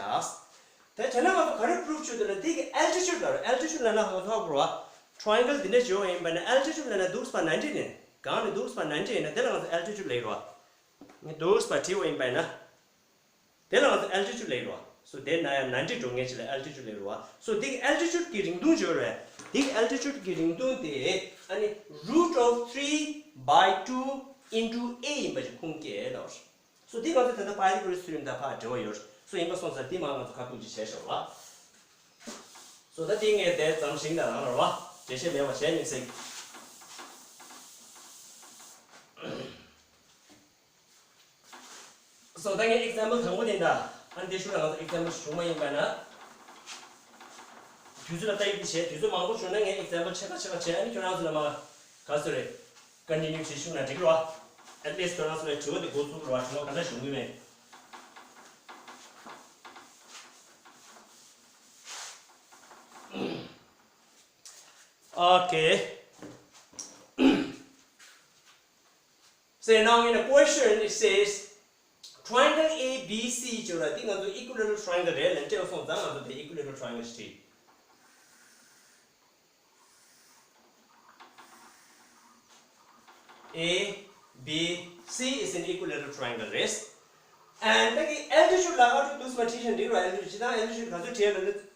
ད་བྱས་ན་ང་ཚོ་ག་རེ་proof བྱེད་དགོས་ན་འདི་གི་altitude ལ་རེད། altitude ལབ་ན་ང་ཚོ་ཧ་གོ་ར། triangle འདི་འདྲ་བྱས་པ་ཡིན་པ་ན་altitude ལབ་ན་འདུག་སེ་ཕར་ninety ནས་གང་ནས་འདུག་སེ་ཕར་ninety ཡིན་ན་དེ་ལ་ང་ཚོ་altitude ལབ་ཀྱི་རེད་བ། ངས་འདུག་སེ་ཕར་བྲིས་པ་ཡིན་པ་ཡིན་ན། དེ་ལ་ང་ཚོ་altitude ལབ་ཀྱི་རེད་བ། So དེ་ན་ཡང་ninety འགྲོ་མཁན་ཅིག་ལ་altitude ལབ་ཀྱི་རེད་བ། So འདི་གི་altitude གི་རིང་ཐུང་བརྗོད་རེད། འདི་གི་altitude གི་རིང་ཐུང་དེ་ཨ་ནི་root of three by two into A ཡིན་པ་ཅིག་ཁུངས་སྐྱེལ་ལབ་རེད། So འདི་ང་ཚོ་ད་ལྟ་Pythagoras theorem དང་ཕར་འབྲེལ་བ་ཡོད་རེད། So ཡིན་པ་སོང་ཙང་འདི་མར་ང་ཚོ་ཁ་ཐུག་ཅིག་བྱས་ཤོག་ལ། So ད་འདི་ངས་དེ་ཙམ་ཞིག་ན་རང་རེད་བ། འགྲེལ་བཤད་མེད་པ་བྱས་མི་སྲིད། So ད་ངས་example དང་པོ་དེ་འདྲ། ཨ་ནི་དེ་ཤུགས་ལ་ང་ཚོ་example བྱུང་མ་ཡིན་པ་ན། དུས་ཚོད་ལ་ལྟ་ཡི་དེ་བྱས་དུས་ཚོད་མང་པོ་བྱུང་ན་ངས་example ཕྱེད་ཀ་ཕྱེད་ཀ་བྱས། ཨ་ནི་ཁྱོད་རང་ཚོ་ལ་མ་ག་ཚོད་རེད། continue བྱེད་ཤུགས་ན་འགྲིག་རོ། At least ཁྱོད་རང་ཚོ་ལ་དྲི་བ་དེ་འགོ་ཚུགས་རོ། དྲི་བ་ག་འདྲ་བྱུང་གི་མེད། Okay. So now in the question it says triangle A B C ཅེས་པ་འདི་ང་ཚོ་equilateral triangle རེད་ལབ་སྤྲད་སོང་ཙང་ང་ཚོ་དེ་equilateral triangle ཞིག་བྲིས། A B C is an equilateral triangle རེད། And ད་གི་altitude ལ་ཨ་ཏུ་དུས་མ་བྲིས་ཤིང་འགྲིག་རོགས། Altitude ཇི་ལྟར་altitude ག་ཚོད་བྲིས་ལ་ནི།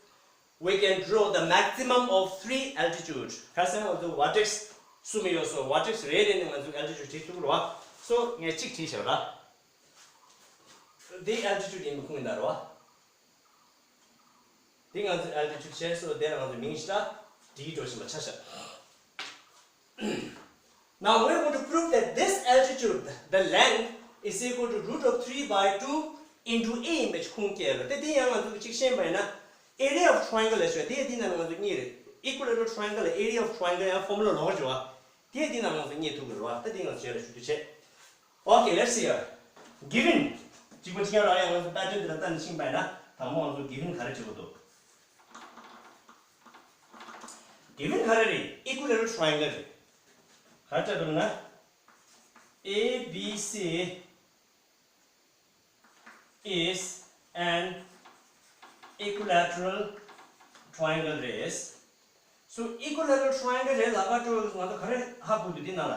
We can draw the maximum of three altitude. ཁ་སང་ང་ཚོ་vertex གསུམ་ཡོད་སོ། vertex རེ་རེ་ནས་ང་ཚོ་altitude བྲིས་ཐུབ་རོགས། So ངས་གཅིག་བྲིས་བཞག་ར། འདི་altitude ཡིན་པ་ཁུངས་ཡིན་ད་རོགས། འདི་ང་ཚོའི་altitude བྱས་སོ། དེ་ལ་ང་ཚོས་མིང་ཞིག་ལ་D འགྲོ་བཞིན་པ་ཆ་བཞག Now we are going to prove that this altitude, the length, is equal to root of three by two into A ཡིན་པའི་ཁུངས་སྐྱེལ་རོགས། དེ་དེ་ཡང་ང་ཚོས་གཅིག་ཤེས་པ་ཡིན་ན། Area of triangle ལ་ཞུ་བ་དེ་དེ་ནང་ང་ཚོ་གཉིས་རེད། Equilateral triangle area of triangle ཡང་formula ལོག་འཇོག་བ། དེ་དེ་ནང་ང་ཚོ་རྙེད་ཐུབ་ཀྱི་རེད་བ། ད་དེ་ང་ཚོ་རྗེས་ལ་ཞུ་རྒྱུ་བྱེད། Okay, let's see here. Given གཅིག་པ་གཅིག་རང་ཡང་ང་ཚོ་pattern འདི་ལ་ལྟ་ནས་ཤེས་པ་ཡིན་ན་དང་པོ་ང་ཚོ་given ག་རེ་བྲིས་དགོས་འདུག Given ག་རེ་རེད། Equilateral triangle རེད། ག་རེ་བྲིས་འདུག་ན། A B C is an equilateral triangle རེད། So equilateral triangle རེད་ལབ་པ་ཅོ་ང་ཚོ་ག་རེ་ཧ་གོ་འདུག་འདི་ནང་ལ།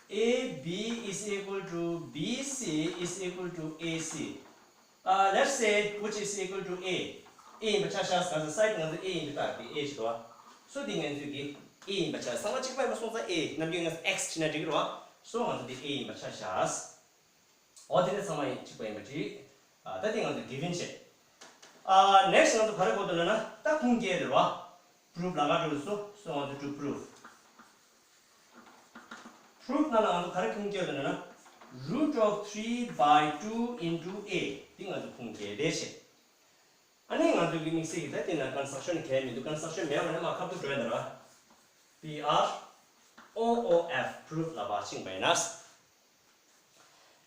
A B is equal to B C is equal to A C. Uh, let's say which is equal to A. A ཡིན་པ་ཆ་བཞག་ཟེར་ན་side ང་ཚོ་A ཡིན་པ་ལྟ་དེ་A ཞིག་རེད་བ། So འདི་ང་ཚོས་ཀྱི་A ཡིན་པ་ཆ་ཚང་མ་གཅིག་པ་ཡིན་པ་སོང་ཙང་A ནམ་རྒྱུན་ང་ཚོ་X བྲིས་ན་འགྲིག་གི་རེད་བ། So ང་ཚོ་འདི་A ཡིན་པ་ཆ་བཞག་འོ་དེ་ནས་ཚང་མ་ཡིན་གཅིག་པ་ཡིན་པ་བྲིས། ཨ་ད་དེ་ང་ཚོ་given བྱས། ཨ་next ང་ཚོ་ག་རེ་དགོས་འདུག་ལབ་ན་ད་ཁུངས་སྐྱེལ་རེད་བ། Proof ལ་ག་འགྲོ་སོ་སོ་ང་ཚོ་to prove། Proof ནང་ལ་ང་ཚོ་ག་རེ་ཁུངས་སྐྱེལ་འདུག་ལབ་ན། Root of three by two into A འདི་ང་ཚོ་ཁུངས་སྐྱེལ་བསྡད་བྱས། ཨ་ནི་ང་ཚོ་གི་དམིགས་བསལ་གྱི་ད་དེ་ན་construction གལ་མི་འདུག construction མེད་པ་ན་མ་ཁ་ཐུག་འགྲོ་ཡ་འདི་ར། P R O O F proof ལ་བ་ཕྱིན་པ་ཡིན་ན།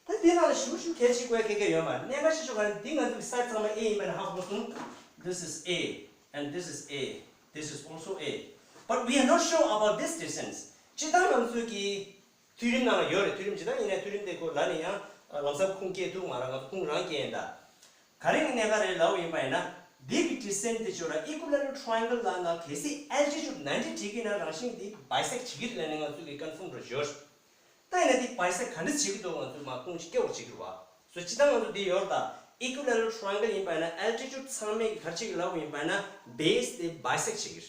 ད་འདི་ནང་ལ་ཞུ་ཞུ་གལ་ཆེ་དགོས་གལ་གལ་ཡོད་མ་རེད། གནད་འགག་ཆེ་ཤོས་ག་རེ་འདི་ང་ཚོའི་side ཚང་མ་A ཡིན་པ་ནས་ཧ་གོ་སོང་། This is A and this is A. This is also A. But we are not sure about this distance. སྤྱིར་བཏང་ང་ཚོའི་གི་ཐིའོ་རེམ་ནང་ལ་ཡོད་རེད། ཐིའོ་རེམ་ཇི་ལྟར་ཡིན་ནའི་ཐིའོ་རེམ་དེ་ཁོ་ལ་ནས་ཡང་ལམ་སང་ཁུངས་སྐྱེལ་ཐུབ་མ་རེད། ང་ཚོ་ཁུངས་རང་སྐྱེལ་ཡིན་ད། ག་རེ་གི་གནད་འགག་རེད་ལབ་ཡིན་པ་ཡིན་ན། འདི་གི་distance དེ་ཆོ་ར་equilateral triangle ལ་ན་གལ་སྲིད་altitude ninety degree ན་རང་བཞིན་འདི་bisect བྱེད་ཀྱི་རེད་ལབ་ནས་ང་ཚོ་གི་confirm རེད་ཞོར། ད་ཡིན་ན་འདི་bisect ག་འདྲ་བྱེད་ཀྱི་འདུག་ང་ཚོས་མ་ཁུངས་ཤིག་སྐྱེ་བར་བྱེད་ཀྱི་རེད་བ། སོ་སྤྱིར་བཏང་ང་ཚོ་འདི་ཡོད་རེད་ད། equilateral triangle ཡིན་པ་ཡིན་ན་altitude ཚང་མས་གི་ག་རེ་བྱེད་ཀྱི་ལབ་ཡིན་པ་ཡིན་ན་base དེ་bisect བྱེད་ཀྱི་རེད།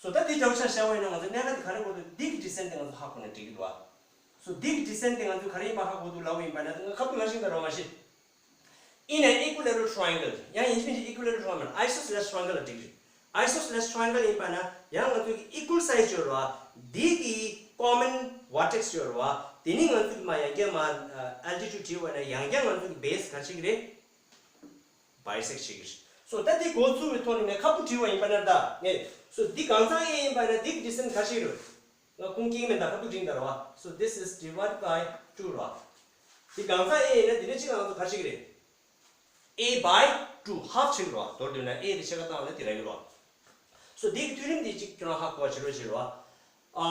སོ་ད་འདི་འདྲ་བོ་ཆ་བཞག་པ་ཡིན་ན་ང་ཚོ་གནད་འགག་འདི་ག་རེ་གོ་འདུག་འདི་གི་distance དེ་ང་ཚོ་ཧ་གོ་ན་འགྲིག་གི་འདུག་བ། སོ་འདི་གི་distance དེ་ང་ཚོས་ག་རེ་ཡིན་པ་ཧ་གོ་འདུག་ལབ་ཡིན་པ་ན་ང་ཁ་ཐུག་ལ་ཤིང་ད་རོ་མ་ཤི། In an equilateral triangle ཡང་ཡིན་གཅིག་མིན་གཅིག་equilateral triangle isosceles triangle ལ་འགྲིག་རེད། Isosceles triangle ཡིན་པ་ན་ཡང་ང་ཚོ་གི་equal side ཡོད་རེད་བ། འདི་གི་common vertex ཡོད་རེད་བ། དེ་ནི་ང་ཚོ་གི་མ་ཡང་བསྐྱར་མ་altitude བྲིས་པ་ན་ཡང་བསྐྱར་ང་ཚོ་གི་base ག་ཅིག་རེད། bisect བྱེད་ཀྱི་རེད། སོ་ད་འདི་འགོ་ཚུགས་པའི་ཐོག་ནས་ངས་ཁ་སྤུ་བྲིས་པ་ཡིན་པ་ན་ད་ངས་སོ་འདི་གང་ཚང་A ཡིན་པ་ན་འདི་གི་distance ག་ཞིག་རེད། ང་ཁུངས་སྐྱེལ་མེད་ད་ཁ་སྤུ་བྲིས་ད་རེད་བ། So this is divided by two རེད་བ། འདི་གང་ཚང་A ཡིན་ན་འདི་ནས་གཅིག་ལ་ང་ཚོ་ག་ཞིག་རེད། A by two half བྱེད་ཀྱི་རེད་བ། མདོར་བསྡུས་ན་A དེ་ཕྱེད་ཀ་བཏང་བ་ན་དེ་རག་གི་རེད་བ། སོ་འདི་གི་ཐིའོ་རེམ་འདི་གཅིག་ཁྱོད་རང་ཧ་གོ་བ་བྱེད་རོགས་བྱེད་རོགས། ཨ།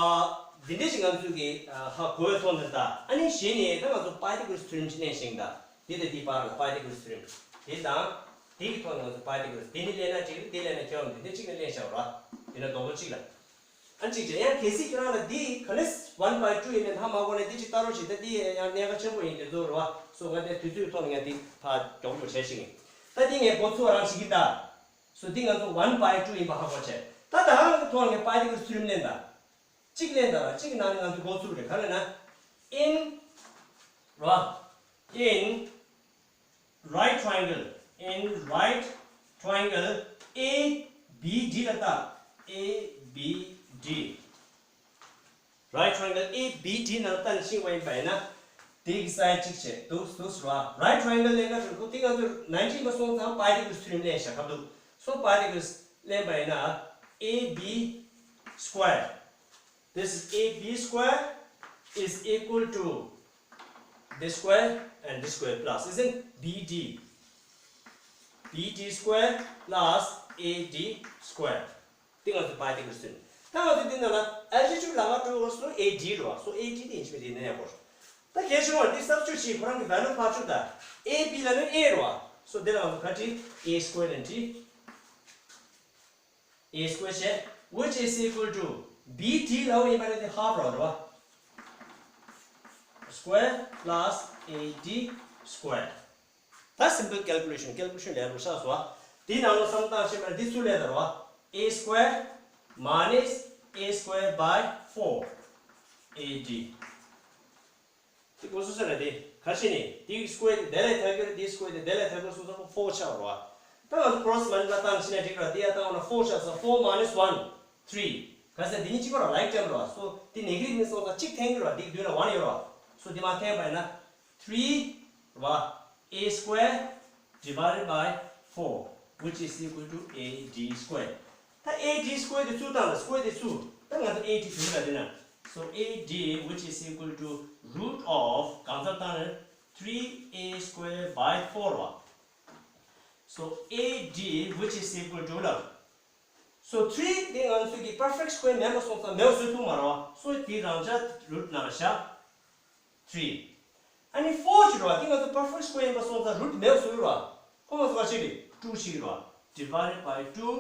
འདི་འདྲས་ཞིག་ང་ཚོས་ཀྱི་ཨ་ཧ་གོ་བའི་ཐོག་ནས་ད། ཨ་ནི་གཞི་ནས་ད་ང་ཚོ་Pythagoras ཐིའོ་རེམ་ཅིག་ལེན་ཞིང་ད། འདི་དང་འདིའི་བར་ལ་Pythagoras ཐིའོ་རེམ། འདི་དང་། འདི་གི་ཐོག་ནས་ང་ཚོ་Pythagoras འདི་ནི་ལེན་ན་གཅིག་རེད། འདི་ལེན་ན་ཁྱོད་འདི་འདི་གཅིག་ནས་ལེན་བྱ་བ་ར། འདི་ན་རྡོག་རྡོག་གཅིག་ལ། ཨ་གཅིག་བྱས་ཡང་གལ་སྲིད་ཁྱོད་རང་ལ་འདི་ག་ནས་one by two ཡིན་ནས་ཧ་མ་གོ་ནས་འདི་གཅིག་ལྟ་རོགས་བྱེད། ད་འདི་ཡང་གནད་འགག་ཆེན་པོ་ཡིན་དེ་ཚོ་རེད་བ། སོ་ང་འདི་དུས་ཚོད་ཐོག་ནས་ཡང་འདི་ཕར་མགྱོགས་མགྱོགས་བྱས་ཤིང་། ད་འདི་ངས་འགོ་ཚུགས་རང་བྱེད་ཀྱི་ད། སོ་འདི་ང་ཚོ་one by two ཡིན་པ་ཧ་གོ་བྱས། ད་ད་ཐོག་ནས་Pythagoras ཐིའོ་རེམ་ལེན་ད། གཅིག་ལེན་ད་ར་གཅིག་གི་ནང་ནས་ང་ཚོ་འགོ་ཚུགས་རེད། ག་རེ་ན། In ར། In right triangle, in right triangle A B D ལ་ལྟ། A B D right triangle A B D ནང་ལ་ལྟ་ནས་ཤེས་པ་ཡིན་པ་ཡིན་ན། དེ་གི་side གཅིག་བྱས་འདུག་འདུག་ཟེར་བ། Right triangle ལེན་ན་ཁོ་དེ་ང་ཚོ་ninety ཡིན་པ་སོང་ཙང་Pythagoras ཐིའོ་རེམ་ལེན་བྱ་ཁབ་འདུག་སོ་Pythagoras ལེན་པ་ཡིན་ན། A B square, this is A B square is equal to this square and this square plus, isn't? B D, B D square plus A D square. དེ་ང་ཚོ་Pythagoras ཐིའོ་རེམ། ད་ང་ཚོ་འདི་ནང་ལ་ཨལ་ཇི་ཅུ་ལ་ང་སྤྲོད་དགོས་སོ་ཨེ་ཌི་རེད་བ། སོ་ཨེ་ཌི་དེ་ཡིན་ཆོག་དེ་ནས་ཡག་པོ་རེད། ད་གལ་ཆེ་བ་འདི་སབ་སི་ཊི་ཊུཊ་བྱེད། ཁོ་རང་གི་ཝེ་ལུ་ཕར་ཚུར་ད་ཨེ་བི་ལ་ནི་ཨེ་རེད་བ། སོ་འདི་ལ་ང་ཚོ་ག་བྲིས། ཨེ་སི་ཀོ་ཝེར་ལ་བྲིས། ཨེ་སི་ཀོ་ཝེར་བྱས། which is equal to བི་ཌི་ལ་འོ་ཡིན་པ་ནི་དེ་ཧབ་རེད་བ། square plus ཨེ་ཌི་square། ད་simple calculation calculation ལས་རུ་ཤག་སོ། དེའི་ནང་ལ་བསམ་བཏང་ཤེས་པར་འདི་ཚུར་ལས་དར་བ། ཨེ་སི་ཀོ་ཝེར་མ་ནས་ཨེ་སི་ཀོ་ཝེར་བའི་ཕོར་ཨེ་ཌི། དེ་གོ་སོ་སོ་རེད་དེ། ག་ཤེས་ནས་དེའི་སི་ཀོ་ཝེར་དེ་དེ་ལས་ཐད་ཀར་དེའི་སི་ཀོ་ཝེར་དེ་དེ་ལས་ཐད་ཀར་སོ་སོ་ཕོར་ཆགས་རོ། ད་ང་ཚོ་cross multiply བཏང་ཤེས་ན་འགྲིག་ར། དེ་ཡ་བཏང་བ་ན་ཕོར་ཆགས་སོ། ཕོར་མ་ནས་ཝན་ཐི་རི། ག་ཟེར་འདི་གཉིས་གཅིག་པ་ར་ལའིག་ཊེམ་ར། སོ་དེ་ནེ་གེ་ཊིབ་ནས་སོང་ཙང་གཅིག་འཐེན་གི་ར། དེའི་མདུན་ལ་ཝན་ཡོད་ར། སོ་དེ་མ་འཐེན་པ་ཡིན་ན། three བ། ཨེ་སི་ཀོ་ཝེར་divided by four which is equal to ཨེ་ཌི་སི་ཀོ་ཝེར། ད་ཨེ་ཌི་སི་ཀོ་ཝེར་དེ་ཚུར་བཏང་ལ་སི་ཀོ་ཝེར་དེ་ཚུར། ད་ང་ཚོ་ཨེ་ཌི་ཞུ་གི་ལ་དེ་ན། so ཨེ་ཌི་which is equal to root of གང་ཚར་བཏང་ན་three a square by four བ། so ཨེ་ཌི་which is equal to ལ། so three དེ་ང་ཚོ་གི་perfect square མེད་པ་སོང་ཙང་མེད་པ་བཟོ་ཐུབ་མ་རེད་བ། སོ་དེ་རང་འཇགས་རུ་ཊི་ནང་ལ་བཞག three། ཨ་ནི་four ཅིག་རེད་བ། དེ་ང་ཚོ་perfect square ཡིན་པ་སོང་ཙང་རུ་ཊི་མེད་པ་བཟོ་གི་རེད་བ། ཁོ་ང་ཚོ་ག་ཅིག་རེད། two ཅིག་རེད་བ། divided by two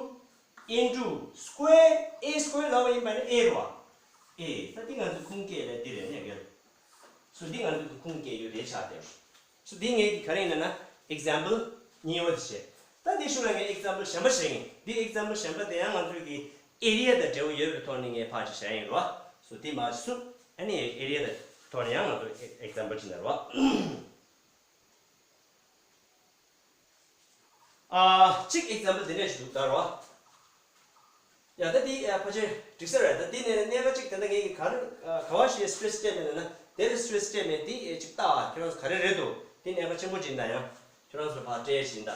into square a square ལབ་པ་ཡིན་པ་ནི་ཨེ་རེད་བ། ཨེ། ད་དེ་ང་ཚོ་ཁུངས་སྐྱེལ་ལས་དེ་རེད་ནས་གལ། སོ་འདི་ང་ཚོ་གི་ཁུངས་སྐྱེལ་ཡོད་རེད་ཆགས་དེ། སོ་འདི་ངས་ཀྱི་ག་རེ་ཡིན་ན་ན་example གཉིས་པ་དེ་བྱས། ད་འདི་ཤུགས་ལ་ངས་example གཞན་པ་བྱས་ཡིན། འདི་example གཞན་པ་དེ་ཡང་ང་ཚོ་གི་area དང་འབྲེལ་བ་ཡོད་པའི་ཐོག་ནས་ངས་ཕར་ཅིག་བྱས་ཡིན་རོ། སོ་འདི་མ་སུ་ཨ་ནི་area དང་ཐོག་ནས་ཡང་ང་ཚོ་example ཅིག་ན་རོ། ཨ། གཅིག་example དེ་འདྲ་ཞིག་འདུག་ད་རོ། ཡ་ད་དེ་ཡ་ཕལ་ཆེར་འགྲིག་ས་རེད། ད་དེ་ནས་གནད་འགག་གཅིག་ད་ལྟ་ངས་ཀྱི་ག་རེ་ག་བ་ཞིག་stress སྤྲད་མེད་ན་ན་དེ་ལ་stress སྤྲད་མེད། དེ་གཅིག་ལྟ་ཨ་ཁྱོད་རང་ཚོ་ག་རེ་རེད་འདུག་དེ་གནད་འགག་ཆེན་པོ་ཅིག་ཡིན་ད། ཡང་ཁྱོད་རང་ཚོ་ལ་ཕར་སྤྲད་ཅིག་ཡིན་ད།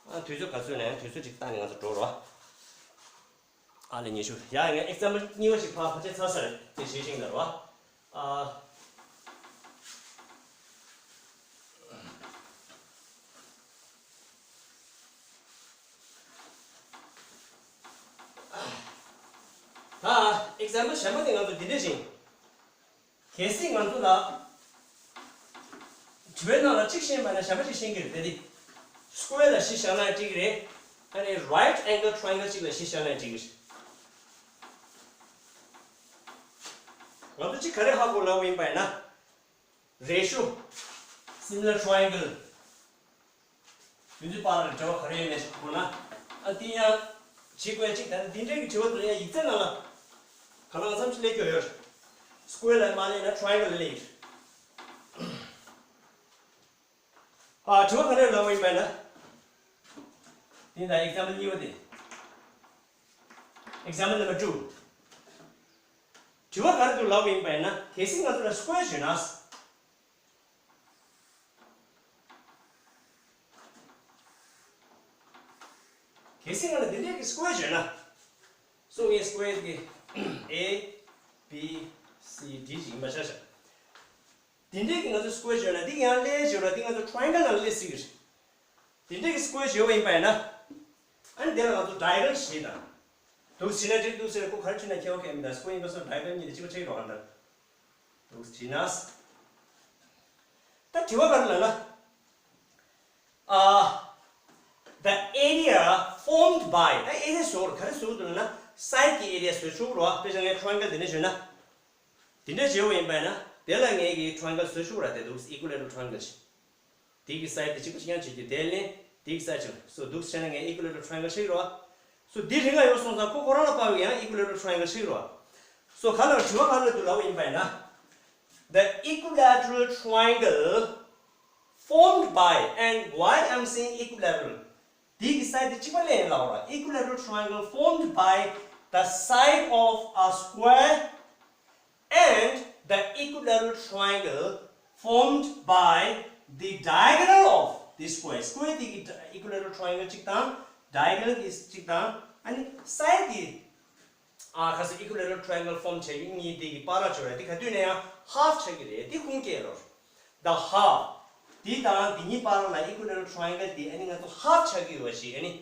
ཨ་དུས་ཚོད་ག་ཚོད་ན་ཡང་དུས་ཚོད་ཅིག་བཏང་ནས་ང་ཚོ་འགྲོ་རོགས། ཨ་ལེ་ཉི་ཤུ། ཡ་ངས་example གཉིས་པ་ཞིག་ཕར་ཕལ་ཆེར་ཚར་ས་རེད། དེ་བྱེད་ཤིང་ལ་རོ། ཨ། ད་example གཞན་པ་དེ་ང་ཚོ་འདི་འདྲ་བཞིན། གལ་སྲིད་ང་ཚོ་ལ་དྲི་བའི་ནང་ལ་གཅིག་ཤེས་པ་ན་གཞན་པ་གཅིག་ཤེས་ཀྱི་རེད་དེ། square ལ་གཞི་བཞག་ན་འགྲིག་གི་རེད། ཨ་ནི་right angle triangle གཅིག་ལ་གཞི་བཞག་ན་འགྲིག་གི་རེད། ང་ཚོ་གཅིག་ག་རེ་ཧ་གོ་ལབ་ཡིན་པ་ཡིན་ན། ratio similar triangle དེ་ཚོའི་བར་ལ་འབྲེལ་བ་ག་རེ་ཡོད་མེད་ཞིག་གོ་ན། ཨ་དེ་ཡང་བྱེད་དགོས་གཅིག་ད་ནི་འདི་འདྲའི་གི་དྲི་བ་དེ་ཡང་ཡིག་ཚད་ནང་ལ་ག་ལ་མཚམས་ཅིག་སླེབས་ཀྱི་ཡོད། square ལ་མ་སླེབས་ན་triangle ལ་སླེབས་ཀྱི། ཨ་དྲི་བ་ག་རེ་ལབ་པ་ཡིན་པ་ན། དེ་ད་example གཉིས་པ་དེ། example number two དྲི་བ་ག་རེ་འདུག་ལབ་པ་ཡིན་པ་ཡིན་ན་གལ་སྲིད་ང་ཚོ་ལ་square བྱོས་ན། གལ་སྲིད་ང་ལ་འདི་འདྲའི་གི་square བྱོས་ན། སོ་ངས་square གི་A B C D ཞིག་ཡིན་པ་ཆ་བཞག་འདི་འདྲའི་གི་ང་ཚོ་square བྱོས་ན་འདི་ཡང་སླེབས་བྱོས་ར་འདི་ང་ཚོ་triangle ནང་སླེབས་སྲིད་གི་རེད། འདི་འདྲའི་གི་square བྱོས་པ་ཡིན་པ་ཡིན་ན། ཨ་ནི་དེ་ལ་ང་ཚོ་diagonal ཞེས་དང་། འདུག་བྱས་ན་འགྲིག་འདུག་ཟེར་ཁོ་ག་རེ་བྱས་ན་ཁྱད་པར་གང་ཡང་མི་འདུག square ཡིན་པ་སོང་diagonal གཉིས་དེ་གཅིག་པ་ཆགས་ཀྱི་རེད་བ་ག་འདྲ། འདུག་བྱས་ན། ད་དྲི་བ་ག་རེ་ལབ་ན། ཨ། the area formed by ད་area བཟོ་ག་རེ་བཟོ་འདུག་ལབ་ན་side གི་area བཟོ་ཆོག་རོ། དཔེ་བཞག་ངས་triangle དེ་འདྲ་བྱོས་ན། དེ་འདྲ་བྱོས་པ་ཡིན་པ་ཡིན་ན་དེ་ལ་ངས་ཀྱི་triangle བཟོ་ཆོག་ར་དེ་འདུག equilateral triangle ཞིག་དེ་གི་side དེ་གཅིག་པ་གཅིག་རྐྱང་བྱེད་རྒྱུ་དེ་ལས་དེ་གི་side ཅིག་སོ་འདུག་བྱས་ན་ངས་equilateral triangle ཞིག་རོ། སོ་འདི་རིང་ལ་ཡོད་སོང་ཙང་ཁོ་ཁོ་རང་ལ་དཔག་པའི་ཡང་equilateral triangle ཞིག་རོ། སོ་ག་ལ་དྲི་བ་ག་ལ་འདུག་ལབ་པ་ཡིན་པ་ཡིན་ན། The equilateral triangle formed by and why I'm saying equilateral དེ་གི་side དེ་གཅིག་པ་ལས་ཡིན་ལབ་ར། equilateral triangle formed by the side of a square and the equilateral triangle formed by the diagonal of the square square དེ་གི་equilateral triangle གཅིག་དང་diagonal གི་གཅིག་དང་ཨ་ནི་side དེ། ཨ་ཁ་སང་equilateral triangle form བྱེད་ཀྱི་གཉིས་དེ་གི་བར་ལ་བྱོས་ར་དེ་ག་དུས་ནས་ཡང་half ཆགས་ཀྱི་རེད། དེ་ཁུངས་སྐྱེལ་རོགས། the half དེ་དང་དེ་གཉིས་བར་ལ་equilateral triangle དེ་ཨ་ནི་ང་ཚོ་half ཆགས་ཀྱི་ཡོད་པ་ཞིག་ཨ་ནི་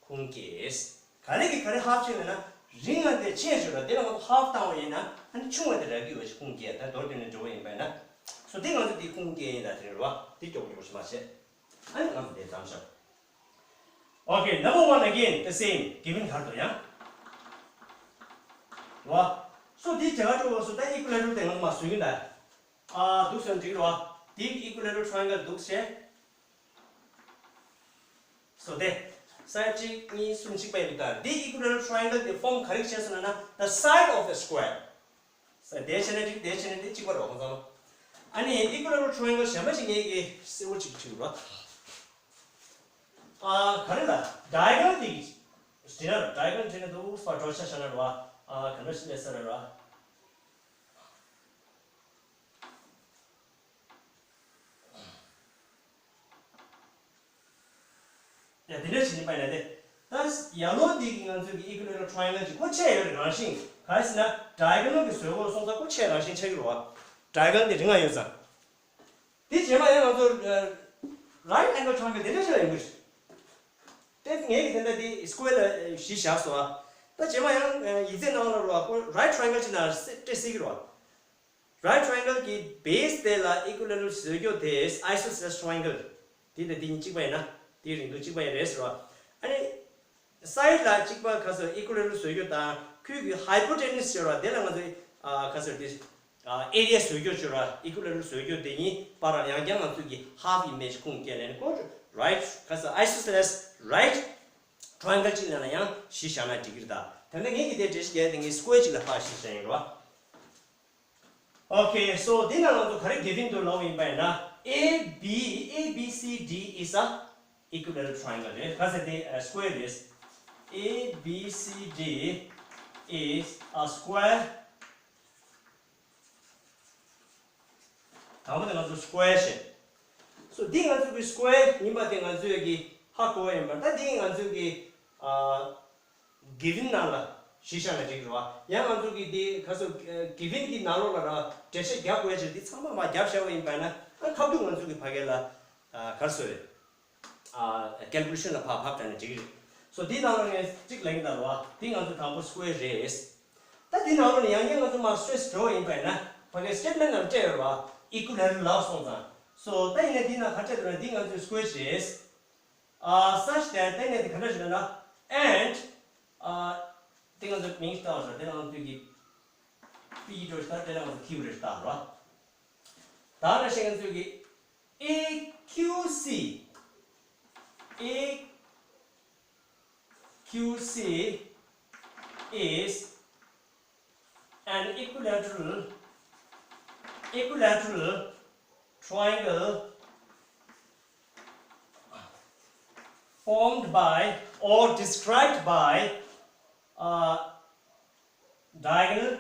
ཁུངས་སྐྱེལ། ག་རེ་གི་ག་རེ་half ཆགས་ལབ་ན་ རིང་བ་དེ་ཆེ་ཤོས་ར་དེ་ལ་ང་ཚོ་half བཏང་བ་ཡིན་ན་ཨ་ནི་ཆུང་བ་དེ་རག་གི་ཡོད་ཅིག་ཁུངས་སྐྱེལ་ད་མདོར་བསྡུས་ནས་འགྲོ་བ་ཡིན་པ་ཡིན་ན། སོ་དེ་ང་ཚོ་དེ་ཁུངས་སྐྱེལ་ཡིན་ད་དེ་རེད་བ་དེ་མགྱོགས་མགྱོགས་ཤིག་མ་བྱེད། ཨ་ནི་ང་ཚོ་དེ་མཚམས་བཞག Okay, number one again, the same. Given གར་དུ་ཡང་། བ། སོ་དེ་བྱ་བ་སྤྲོ་བོ་སོ་ད་equilateral དེ་ང་ཚོ་མ་བཟོས་ཀྱི་ད། ཨ་འདུག་སེ་འགྲིག་རོ། དེ་equilateral triangle འདུག་སེ། སོ་དེ། side གཅིག་གཉིས་གསུམ་གཅིག་པ་ཡིན་པའི་ད་དེ་equilateral triangle དེ་form ག་རེ་བྱས་སོང་ན་the side of a square། ས་དེ་བྱས་ན་འགྲིག་དེ་བྱས་ན་འགྲིག་གཅིག་པ་རོ་ཁོང་ཚང་། ཨ་ནི་equilateral triangle གཞན་པ་ཞིག་ངེད་ཀྱིས་གསལ་བོ་གཅིག་བྲིས་རོ། ཨ་ག་རེ་ལ་diagonal དེ་བྲིས་ན་རོ། diagonal བྲིས་ན་འདུག་པ་འགྲོ་ཆ་བྱ་ན་རོ། ཨ་ག་འདྲ་ཞིག་ལས་ས་ར་རོ། ཡ་དེ་འདྲ་ཞིག་ཡིན་པ་ཡིན་ན་དེ། ད་ཡ་ལོ་འདི་གི་ང་ཚོའི་གི་equilateral triangle གྱི་ཀོ་ཆེ་ཡོད་རེད་རང་བཞིན་ག་རེ་ཟེར་ན་diagonal གི་བཟོ་བཀོད་སོང་ཙང་ཀོ་ཆེ་རང་བཞིན་ཆགས་ཀྱི་རེད་བ། diagonal འདི་རིང་ང་ཡོད་ཙང་། དེ་རྗེས་མ་ཡང་ང་ཚོ་right angle triangle དེ་འདྲ་ཞིག་ལ་ཡོང་གི་རེད། དེ་ངས་གི་དེ་འདྲ་དེ་square ལ་གཞི་བཞག་སོང་ཨ། ད་རྗེས་མ་ཡང་ཡིག་ཚད་ནང་ལ་རོ་ཀོ་right triangle ཅིག་ནང་སྤྲད་སྲིད་ཀྱི་རེད་བ། Right triangle གྱི་base དེ་ལ་equilateral བཟོ་རྒྱུ་དེ་isosceles triangle དེ་དང་དེ་གཉིས་གཅིག་པ་ཡིན་ན་དེའི་རིང་ཐུང་གཅིག་པ་ཡིན་རེད་ཟེར་བ། ཨ་ནི་side ལ་གཅིག་པ་ཁ་སོ་equilateral བཟོ་རྒྱུ་དང་ཁོའི་གི་hypotenuse ཟེར་བ་དེ་ལ་ང་ཚོས་ཁ་སོ་དེ་area བཟོ་རྒྱུ་ཟེར་བ་equilateral བཟོ་རྒྱུ་དེ་གཉིས་བར་ལ་ཡང་བསྐྱར་ང་ཚོས་གི་half image ཁུངས་སྐྱེལ་ནས་ནི་ཀོ་right ཁ་སོ་isosceles right triangle གཅིག་ལ་ན་ཡང་གཞི་བཞག་ན་འགྲིག་གི་རེད་ད། དེ་ནས་ངས་གི་དེ་འགྲེལ་བཤད་རྒྱག་དེ་ངས་square གཅིག་ལ་ཕར་གཞི་བཞག་ཡིན་རེད་བ། Okay, so འདི་ན་ང་ཚོ་ག་རེ་given འདུག་ལབ་ཡིན་པ་ཡིན་ན། A B A B C D is a equilateral triangle རེད། ག་ཟེར་དེ་square རེད། A B C D is a square དང་པོ་དེ་ང་ཚོ་square བྱས། So འདི་ང་ཚོ་གི་square ཡིན་པ་དེ་ང་ཚོས་གི་ཧ་གོ་བ་ཡིན་པ་ད་འདི་ང་ཚོས་གི་ཨ། given ནང་ལ་གཞི་བཞག་ན་འགྲིག་རེད་བ། ཡང་ང་ཚོ་གི་འདི་ཁ་སོ་given གི་ནང་ལོགས་ལ་ར་འགྲེལ་བཤད་རྒྱག་དགོས་ཡ་ཆེད་འདི་ཚང་མ་མ་རྒྱབ་བཞག་པ་ཡིན་པ་ན་ཨ་ཁ་ཐུག་ང་ཚོ་གི་ཕ་གི་ལ་ག་རེ་ཟེར་རེད། calculation ལ་ཕར་ཕབ་བྱས་ན་འགྲིག་གི་རེད། So འདི་ནང་ལ་ངས་གཅིག་ལབ་ཀྱི་འདུག་རེད་བ། འདི་ང་ཚོ་དང་པོ་square རེད། ད་འདི་ནང་ལོགས་ནས་ཡང་བསྐྱར་ང་ཚོ་མར་stress འགྲོ་བ་ཡིན་པ་ཡིན་ན་ཕ་གི་statement ནང་སྤྲད་ཡོད་རེད་བ། equilateral ལབ་སོང་ཙང་། So ད་ཡིན་ན་འདི་ནང་ག་སྤྲད་འདུག་ན་འདི་ང་ཚོའི་square རེད། ཨ་such that དེ་ནས་དེ་ག་འདྲ་ཞིག་ལབ་ན། and ཨ་དེ་ང་ཚོ་མིང་ཞིག་བཏགས་རེད། དེ་ནང་དུས་ཀྱི་པི་འགྲོ་ཞིག་བཏགས། དེ་ནང་ཚོ་ཁྱིའུ་རེ་ཞིག་བཏགས་རེད། ད་ནང་བཞིན་ང་ཚོས་ཀྱི A Q C A Q C is an equilateral equilateral triangle formed by or described by uh, diagonal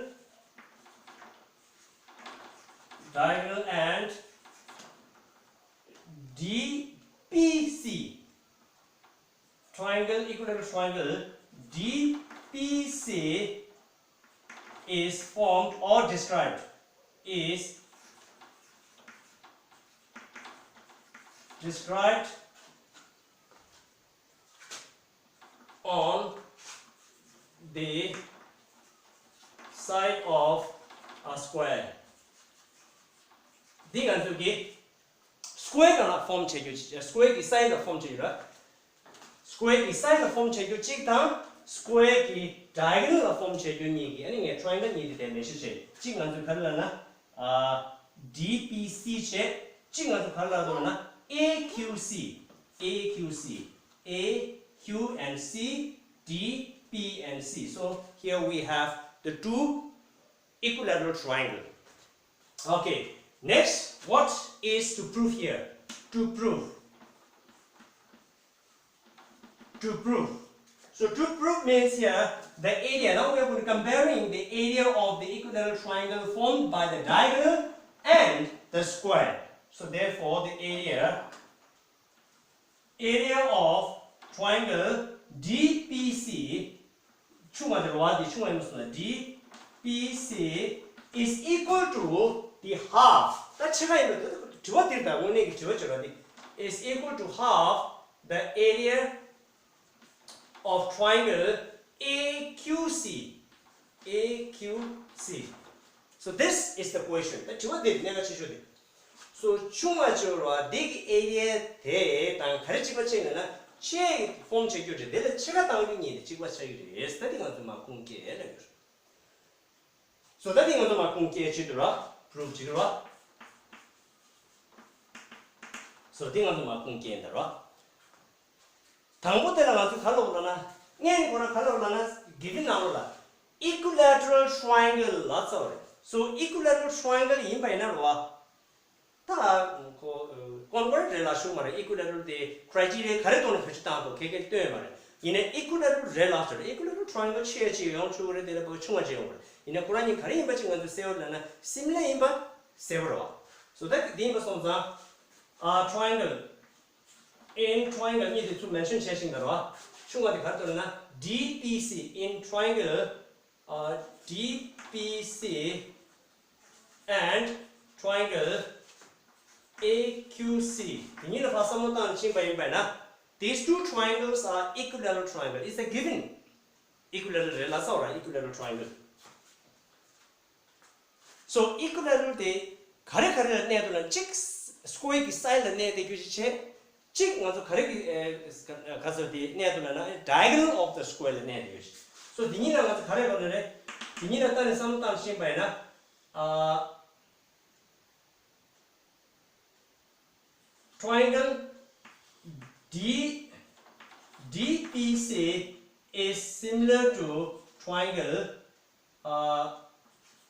diagonal and D P C triangle equilateral triangle D P C is formed or described is described on the side of a square. འདི་ང་ཚོ་གི square གང་ལ་form བྱེད་རྒྱུ། square གི་side ལ་form བྱེད་རྒྱུ་ར། square གི་side ལ་form བྱེད་རྒྱུ་གཅིག་དང་square གི་diagonal ལ་form བྱེད་རྒྱུ་གཉིས་ཀྱི་ཨ་ནི་ངས་triangle གཉིས་དེ་དེ་མེ་ཤི་བྱེད། གཅིག་ང་ཚོས་ག་རེ་ལབ་ན་ཨ་D P C བྱེད། གཅིག་ང་ཚོས་ག་རེ་ལབ་འདུག་ན་A Q C A Q C A Q and C D P and C. So here we have the two equilateral triangle. Okay, next, what is to prove here? To prove. To prove. So to prove means here the area. Now we are going to comparing the area of the equilateral triangle formed by the diagonal and the square. So therefore the area area of triangle D P C ཆུང་བ་དེ་རེད་བ། དེ་ཆུང་བ་ཡིན་པ་སོང་ན་D P C is equal to the half. ད་ཕྱེད་ཀ་ཡིན་པ་དེ་དྲི་བ་དེར་ད་དངོས་གནས་ཀྱི་དྲི་བ་བྱེད་ར་དེ། is equal to half the area of triangle A Q C, A Q C. So this is the question. ད་དྲི་བ་འདི་གནད་འགག་ཆེ་ཤོས་དེ། So ཆུང་བ་ཆེ་བ་འདི་གི་area དེ་དང་ག་རེ་གཅིག་པ་ཆགས་ནས་ན་ཆེ་གི་form ཆགས་རྒྱུ་རེད། དེ་ལ་ཕྱེད་ཀ་བཏང་རྒྱུ་གཉིས་དེ་གཅིག་པ་ཆགས་ཀྱི་རེད། ད་འདི་ང་ཚོ་མར་ཁུངས་སྐྱེལ་ལབ་ཡོད། So ད་འདི་ང་ཚོ་མར་ཁུངས་སྐྱེལ་བྱེད་དུ་ར་proof བྱེད་དུ་ར། So འདི་ང་ཚོ་མར་ཁུངས་སྐྱེལ་འདི་ར། དང་པོ་དེ་ལ་ང་ཚོ་ག་ལབ་ལབ་ན། སྔོན་ནས་ཁོ་རང་ག་ལབ་ལབ་ན་given ནང་ལོགས་ལ་equilateral triangle ལབ་ཚར་བ་རེད། So equilateral triangle ཡིན་པ་ཡིན་ན་རེད་བ། ད་ཁོ་convert རེད་ལབ་ཤོག་མ་རེད། equilateral དེ་criteria ག་རེ་ཐོག་ནས་བེད་སྤྱོད་བཏང་འདུག་ཁེ་ཁེ་སྟོན་མ་རེད། ཡིན་ནའི་equilateral རེད་ལབ་ཚར་རེད། equilateral triangle ཆེ་ཆེ་ཡོང་ཆོག་གི་རེད། དེ་ལས་ཕར་ཆུང་བ་ཆེ་ཡོང་གི་རེད། ཡིན་ནའི་ཁོ་རང་གཉིས་ག་རེ་ཡིན་པ་ཅིག་ང་ཚོས་གསལ་བོ་ལབ་ན་similar ཡིན་པ་གསལ་བོ་རེད་བ། So ད་དེ་ཡིན་པ་སོང་ཙང་ཨ་triangle in triangle གཉིས་དེ་ཚུར་mention བྱས་ཤིང་དང་རོ། ཆུང་བ་དེ་ག་རེ་འདུག་ལབ་ན། D P C in triangle, uh, D P C and triangle A Q C དེ་གཉིས་ལ་ཕར་བསམ་བློ་བཏང་ཕྱིན་པ་ཡིན་པ་ན། These two triangles are equilateral triangle. It's a given. equilateral རེད་ལབ་ཚར་བ་རེད། equilateral triangle. So equilateral དེ་ག་རེ་ག་རེ་ལ་གནས་འདུག་ལབ་ན། གཅིག་square གི་side ལ་གནས་བསྡད་རྒྱུ་ཞིག་བྱས། གཅིག་ང་ཚོ་ག་རེ་གི་ཨེ་ག་ཚོད་དེ་གནས་འདུག་ལབ་ན། diagonal of the square ལ་གནས་བསྡད་རྒྱུ་ཞིག So དེ་གཉིས་ལ་ང་ཚོ་ག་རེ་ག་རེ་རེད། དེ་གཉིས་ལ་ལྟ་ནས་བསམ་བློ་བཏང་ཕྱིན་པ་ཡིན་ན། ཨ། Triangle D D P C is similar to triangle uh,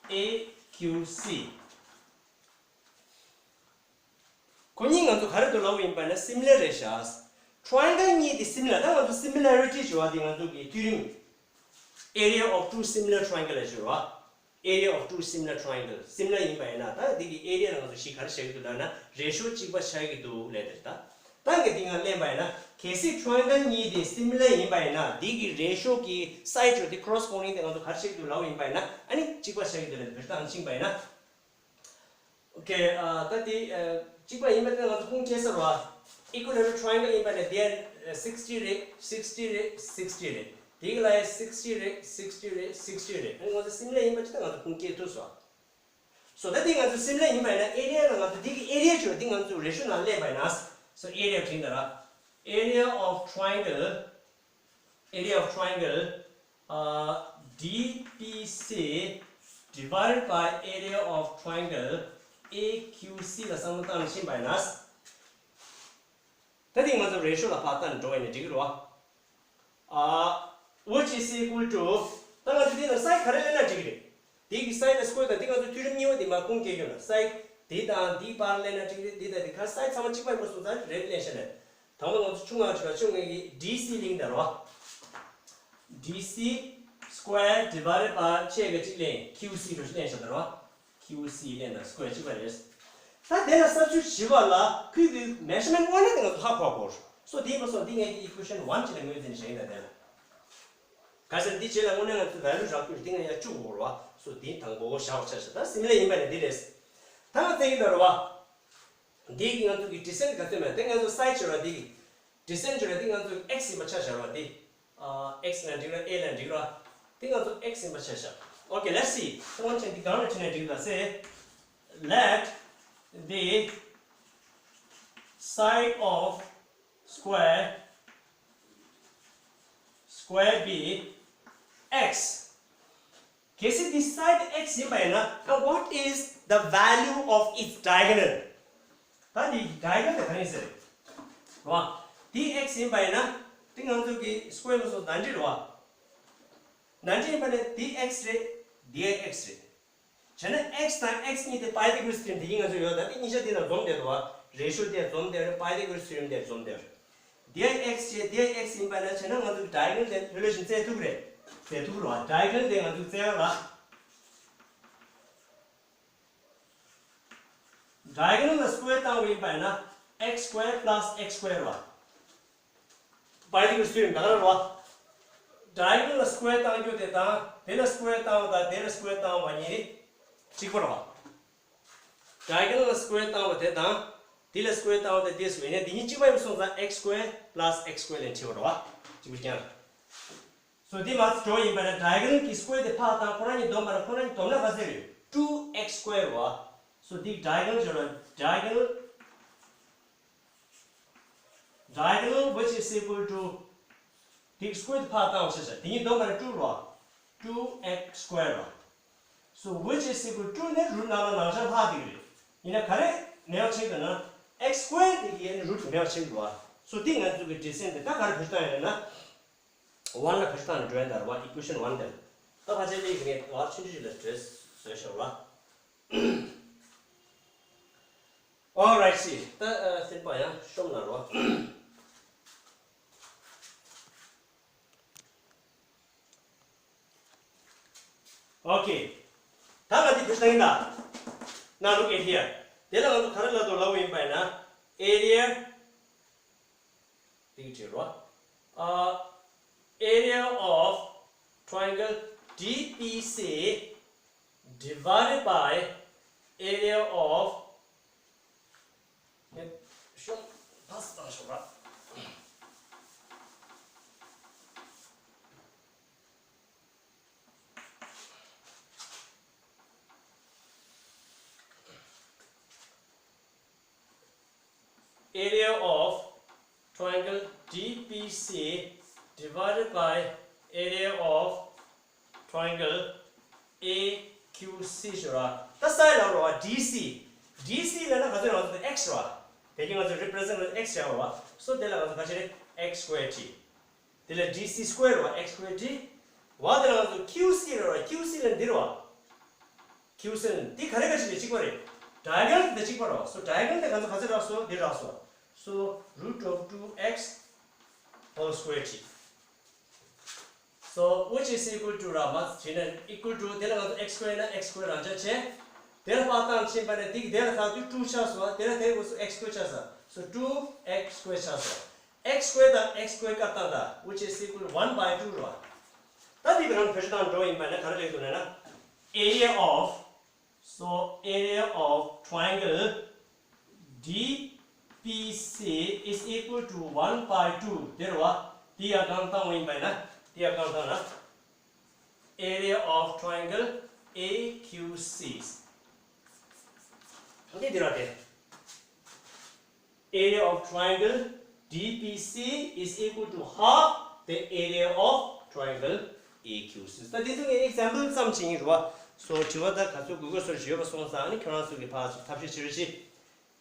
A Q C. ཁོ་གཉིས་ང་ཚོ་ག་རེ་འདུག་ལབ་པ་ཡིན་པ་ན་similar རེད་ཤག Triangle གཉིས་དེ་similar། ད་ང་ཚོ་similarity བྱ་བ་དེ་ང་ཚོ་གི་ཐིའོ་རེམ། area of two similar triangle ལ་བྱ་བ། area of two similar triangle similar ཡིན་པ་ཡིན་ན། ད་འདི་གི་area ལ་ང་ཚོ་གཞི་ག་རེ་བཞག་གི་འདུག་ལབ་ན། རེ་ཤོ་གཅིག་པ་ཆགས་ཀྱི་འདུག་ལབ་དེ་རེད། ད་ད་གི་འདི་ང་ལེན་པ་ཡིན་ན། གལ་སྲིད་triangle གཉིས་དེ་similar ཡིན་པ་ཡིན་ན། འདི་གི་རེ་ཤོ་གི་side དེ་cross cornering དེ་ང་ཚོ་ག་རེ་བཞག་གི་འདུག་ལབ་པ་ཡིན་པ་ཡིན་ན། ཨ་ནི་གཅིག་པ་ཆགས་ཀྱི་འདུག་ལབ་དེ་བེད་སྤྱོད་བཏང་ཕྱིན་པ་ཡིན་ན། Okay, ཨ་ད་དེ་ཨ་གཅིག་པ་ཡིན་པ་དེ་ང་ཚོ་ཁུངས་སྐྱེལ་ས་རེད་བ། equilateral triangle ཡིན་པ་ནས་དེ་sixty རེད། sixty རེད། sixty རེད། དེ་གི་ལ་sixty རེད། sixty རེད། sixty རེད། ཨ་ནི་ང་ཚོ་similar ཡིན་པ་ཅིག་ད་ང་ཚོ་ཁུངས་སྐྱེལ་ཐུབ་སོང་། So ད་དེ་ང་ཚོ་similar ཡིན་པ་ཡིན་ན་area ལ་ང་ཚོ་དེ་གི་area བྱོས། དེ་ང་ཚོ་རེ་ཤོ་ནང་སླེབས་པ་ཡིན་ན། So area བྲིས་ན་ར། area of triangle area of triangle uh, D P C divided by area of triangle A Q C ལ་བསམ་བློ་བཏང་ཕྱིན་པ་ཡིན་ན། ད་དེ་ང་ཚོ་རེ་ཤོ་ལ་ཕར་བལྟས་ནས་འགྲོ་ཡིན་ན་འགྲིག་གི་རེད་བ། Uh, which is equal to ད་ང་ཚོ་དེ་ལ་side ག་རེ་ལེན་ན་འགྲིག་གི་རེད། དེ་གི་side ལ་square དང་དེ་ང་ཚོ་ཐིའོ་རེམ་གཉིས་པ་དེ་མར་ཁུངས་སྐྱེལ་རྒྱུ་ན། side དེ་དང་དེའི་བར་ལེན་ན་འགྲིག་གི་རེད། དེ་དང་དེ་ག་side ཚང་མ་གཅིག་པ་ཡིན་པ་སོང་ཙང་རེད་ལེན་ཤ་ལེན། དང་པོ་ང་ཚོ་ཆུང་ང་ཆུང་ང་ཆུང་ངེ་གི་D C ལེན་ད་རོ། D C square divided by ཕྱེད་ཀ་གཅིག་ལེན། Q C འགྲོ་ཞིག་ལེན་ཤ་ད་རོ། Q C ལེན་ད་square གཅིག་པ་རེད། ད་དེ་ལ་substitute བྱེད་པ་ལ་ཁོའི་གི་measurement དངོས་གནས་དེ་ང་ཚོ་ཧ་གོ་དགོས། So དེ་ཡིན་པ་སོང་དེ་ངེ་གི་equation one གཅིག་ལ་ངོས་འཛིན་བྱེད་ཡིན་ད་དེ་ལ། ག་ཟེར་འདི་བྱེད་ལ་དངོས་གནས་ང་ཚོ་value རག་རྒྱུ་རེད། དེ་ང་ཡང་བཅུག་དགོས་རེད་བ། So དེ་དང་པོ་བཞག་པ་ཆ་བཞག་ད་similar ཡིན་པ་ནི་འདི་རེད། ད་ང་བཙལ་གྱི་འདུག་རེད་བ། འདི་གི་ང་ཚོ་གི་descent ག་ཚོད་མེད་དེ་ང་ཚོ་side བྱོས་ར། འདི་གི་descent བྱོས་ར། འདི་ང་ཚོ་x ཡིན་པ་ཆ་བཞག་ར། འདི་ཨ་x ལ་འགྲིག་ར། A ལ་འགྲིག་ར། འདི་ང་ཚོ་x ཡིན་པ་ཆ་བཞག Okay, let's see. ད་ང་ཚོ་འདི་གང་ལ་བྱས་ན་འགྲིག་ལ་say, let the side of square square be x གལ་སྲིད་འདི་side x ཡིན་པ་ཡིན་ན། Now what is the value of its diagonal? ད་འདི་diagonal དེ་ག་རེ་ཟེར་རེད་བ། འདི་x ཡིན་པ་ཡིན་ན་འདི་ང་ཚོ་གི་square ལ་སོགས་ནང་འདྲེས་རེད་བ། ནང་འདྲེས་ཡིན་པ་ནི་འདི་x རེད། འདི་x རེད། བྱས་ན་x དང་x གཉིས་དེ་Pythagoras theorem དེ་གིན་ང་ཚོ་ཡོད། ད་དེ་གཉིས་ཆ་དེ་ན་འཛོམས་བསྡད་འདུག་བ། རེ་ཤོ་དེ་འཛོམས་བསྡད་རེད། Pythagoras theorem དེ་འཛོམས་བསྡད་རེད། དེ་x བྱས་དེ་x ཡིན་པ་ན་བྱས་ན་ང་ཚོ་གི་diagonal དེ་ལྷོད་ལྷོད་བཞིན་བཙལ་ཐུབ་རེད། བཙལ་ཐུབ་རེད་བ། diagonal དེ་ང་ཚོ་བཙལ་བ་ལ། diagonal ལ་square བཏང་བ་ཡིན་པ་ན་x square plus x square བ། Pythagoras theorem ད་ག་རང་རེད་བ། diagonal ལ་square བཏང་རྒྱུ་དེ་དང་དེ་ལ་square བཏང་བ་དང་དེ་ལ་square བཏང་བ་གཉིས་གཅིག་པ་རེད་བ། diagonal ལ་square བཏང་བ་དེ་དང་དེ་ལ་square བཏང་བ་དེ་དེ་སུ་ཡིན་ན་དེ་གཉིས་གཅིག་པ་ཡིན་པ་སོང་ཙང་x square plus x square ལས་འཕྲི་བ་རེད་བ། གཅིག་པ་རྐྱང་རེད། འདི་མ་འགྲོ་ཡིན་པ་ན་diagonal གི་square དེ་ཕར་བཏང་ཁོ་རང་གཉིས་བསྡོམས་པ་ན་ཁོ་རང་གཉིས་བསྡོམས་ན་ག་ཚད་རེད། two x square རེད་བ། So འདི་diagonal བྱས་ན་diagonal diagonal which is equal to འདི་square དེ་ཕར་བཏང་བ་ཤེས་བྱ་དེ་གཉིས་བསྡོམས་པ་ན་two རེད་བ། two x square རེད་བ། So which is equal to two ནི་root ནང་ལ་ནང་ཆ་ལྷག་དེ་གི་རེད། ཡིན་ན་ག་རེ་མེད་པ་ཆགས་འདུག་ན་x square དེ་གི་ཨ་ནི་root མེད་པ་ཆགས་འདུག་བ། So འདི་ང་ཚོ་གི་འབྲས་སེམས་དེ་ད་ག་རེ་བེད་སྤྱོད་བཏང་ཡོད་ན། one ལ་བེད་སྤྱོད་བཏང་ནས་འགྲོ་ཡ་ད་རེད་བ། equation one དེ་ལ། ད་ཕལ་ཆེར་ལས་ཀྱི་ངས་ང་ཆུང་ཆུང་ཞིག་ལ་འགྲེལ་བཟོས་ཤོག་ལ། Alright see ད་སེམས་པ་ཡང་ཤོམ་ན་རོ། Okay ད་ང་འདི་བེད་སྤྱོད་བཏང་ཡིན་ད། Now look at here དེ་ལ་ང་ཚོ་ག་རེ་ལབ་འདུག་ལབ་པ་ཡིན་པ་ཡིན་ན་area དེ་གི་བྲིས་རོ། ཨ། area of triangle D P C divided by area of ཤོམ་ཕ་སི་བཏང་ཤོག་ར། Area of triangle D P C divided by area of triangle A Q C ཞུ་ར། ད་སའི་ལ་རོ་བ་D C D C ལ་ན་ག་ཚོད་རང་ཚོད་x ར། དེ་གི་ང་ཚོ་represent x ཡ་རོ་བ། So དེ་ལ་ང་ཚོ་ག་ཅི་རེད། x square བྲིས། དེ་ལ་D C square ར་བ། X square བྲིས། བ་དེ་ལ་ང་ཚོ Q C ར་བ། Q C ལ་འདི་ར་བ། Q C ལ་འདི་ག་རེ་ག་ཅི་རེད། གཅིག་པ་རེད། diagonal དེ་གཅིག་པ་ར་བ། So diagonal དེ་ང་ཚོ་ག་ཚོད་རག་སོང་། འདི་རག་སོང་། So root of two x whole square བྲིས། So which is equal to ར་མ་བྱས་ན་equal to དེ་ལ་ང་ཚོ་x square ན་x square རང་ཆ་བྱས། དེ་ལ་ཕར་བཏང་ཕྱིན་པ་ནས་འདི་གི་དེ་ལ་ཁག་དུས་two ཆགས་སོང་། དེ་ལ་དེ་འོ་སོ་x square ཆགས་སོང་། So two x square ཆགས་སོང་། X square དང་x square བཀར་བཏང་ད་which is equal to one by two ར། ད་འདི་གི་རང་བེད་སྤྱོད་བཏང་འགྲོ་ཡིན་པ་ན་ག་རེ་ལེགས་འདུག་ན་ན། Area of So area of triangle D P C is equal to one by two དེ་རེད་བ། དེ་ཡར་གང་བཏང་བ་ཡིན་པ་ཡིན་ན། དེ་ཡར་གང་བཏང་ན། Area of triangle A Q C འདི་འདི་ར་དེ། Area of triangle D P C is equal to half the area of triangle A Q C ད་དེ་ཚོ་ངས་example ཙམ་ཅིག་ཡིན་རེད་བ། So དྲི་བ་ད་ག་ཚོད་དགོས་དགོས་སོར་ཞུས་པ་སོང་ཙང་ཨ་ནི་ཁྱོད་རང་ཚོ་གི་ཕར་ཚུར་ཐབས་ཤེས་བྱེད་རོགས་གྱིས།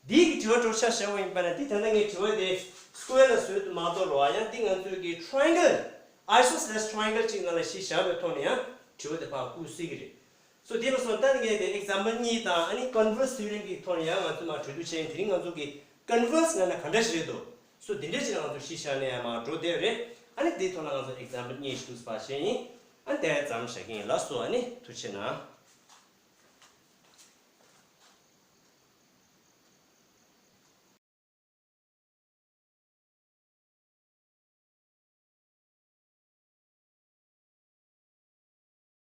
འདི་གི་དྲི་བ་འགྲོ་ཆ་བཞག་པ་ཡིན་པ་ན་འདི་ད་ལྟ་ངས་དྲི་བ་དེ་square ལ་བཟོས་དུ་མ་གཏོགས་རེད་བ། ཡང་འདི་ང་ཚོ་གི་triangle isosceles triangle ཅིག་ནང་ལ་གཞི་བཞག་པའི་ཐོག་ནས་ཡང་དྲི་བ་དེ་ཕར་བསྐུར་སྲིད་ཀྱི་རེད། So དེ་ལ་སོང་ད་ངས་དེ་example གཉིས་དང་ཨ་ནི་converse theorem གི་ཐོག་ནས་ཡང་ང་ཚོས་མར་གྲོས་བསྡུར་བྱས། དེ་རིང་ང་ཚོ་གི་converse ལབ་ན་ག་འདྲ་ཞིག་རེད་འདུག So དེ་འདྲ་ཞིག་ལ་ང་ཚོ་གཞི་བཞག་ནས་ཡང་མར་འགྲོ་བསྡད་རེད། ཨ་ནི་དེའི་ཐོག་ལ་ང་ཚོ་example གཉིས་ཤིག་འདུག་སེ་ཕར་བྱས་ཡིན། ཨ་ནི་དེ་ཙམ་བཞག་གི་ཡིན། ལགས་སོ། ཨ་ནི་ཐུགས་རྗེ་གནང་།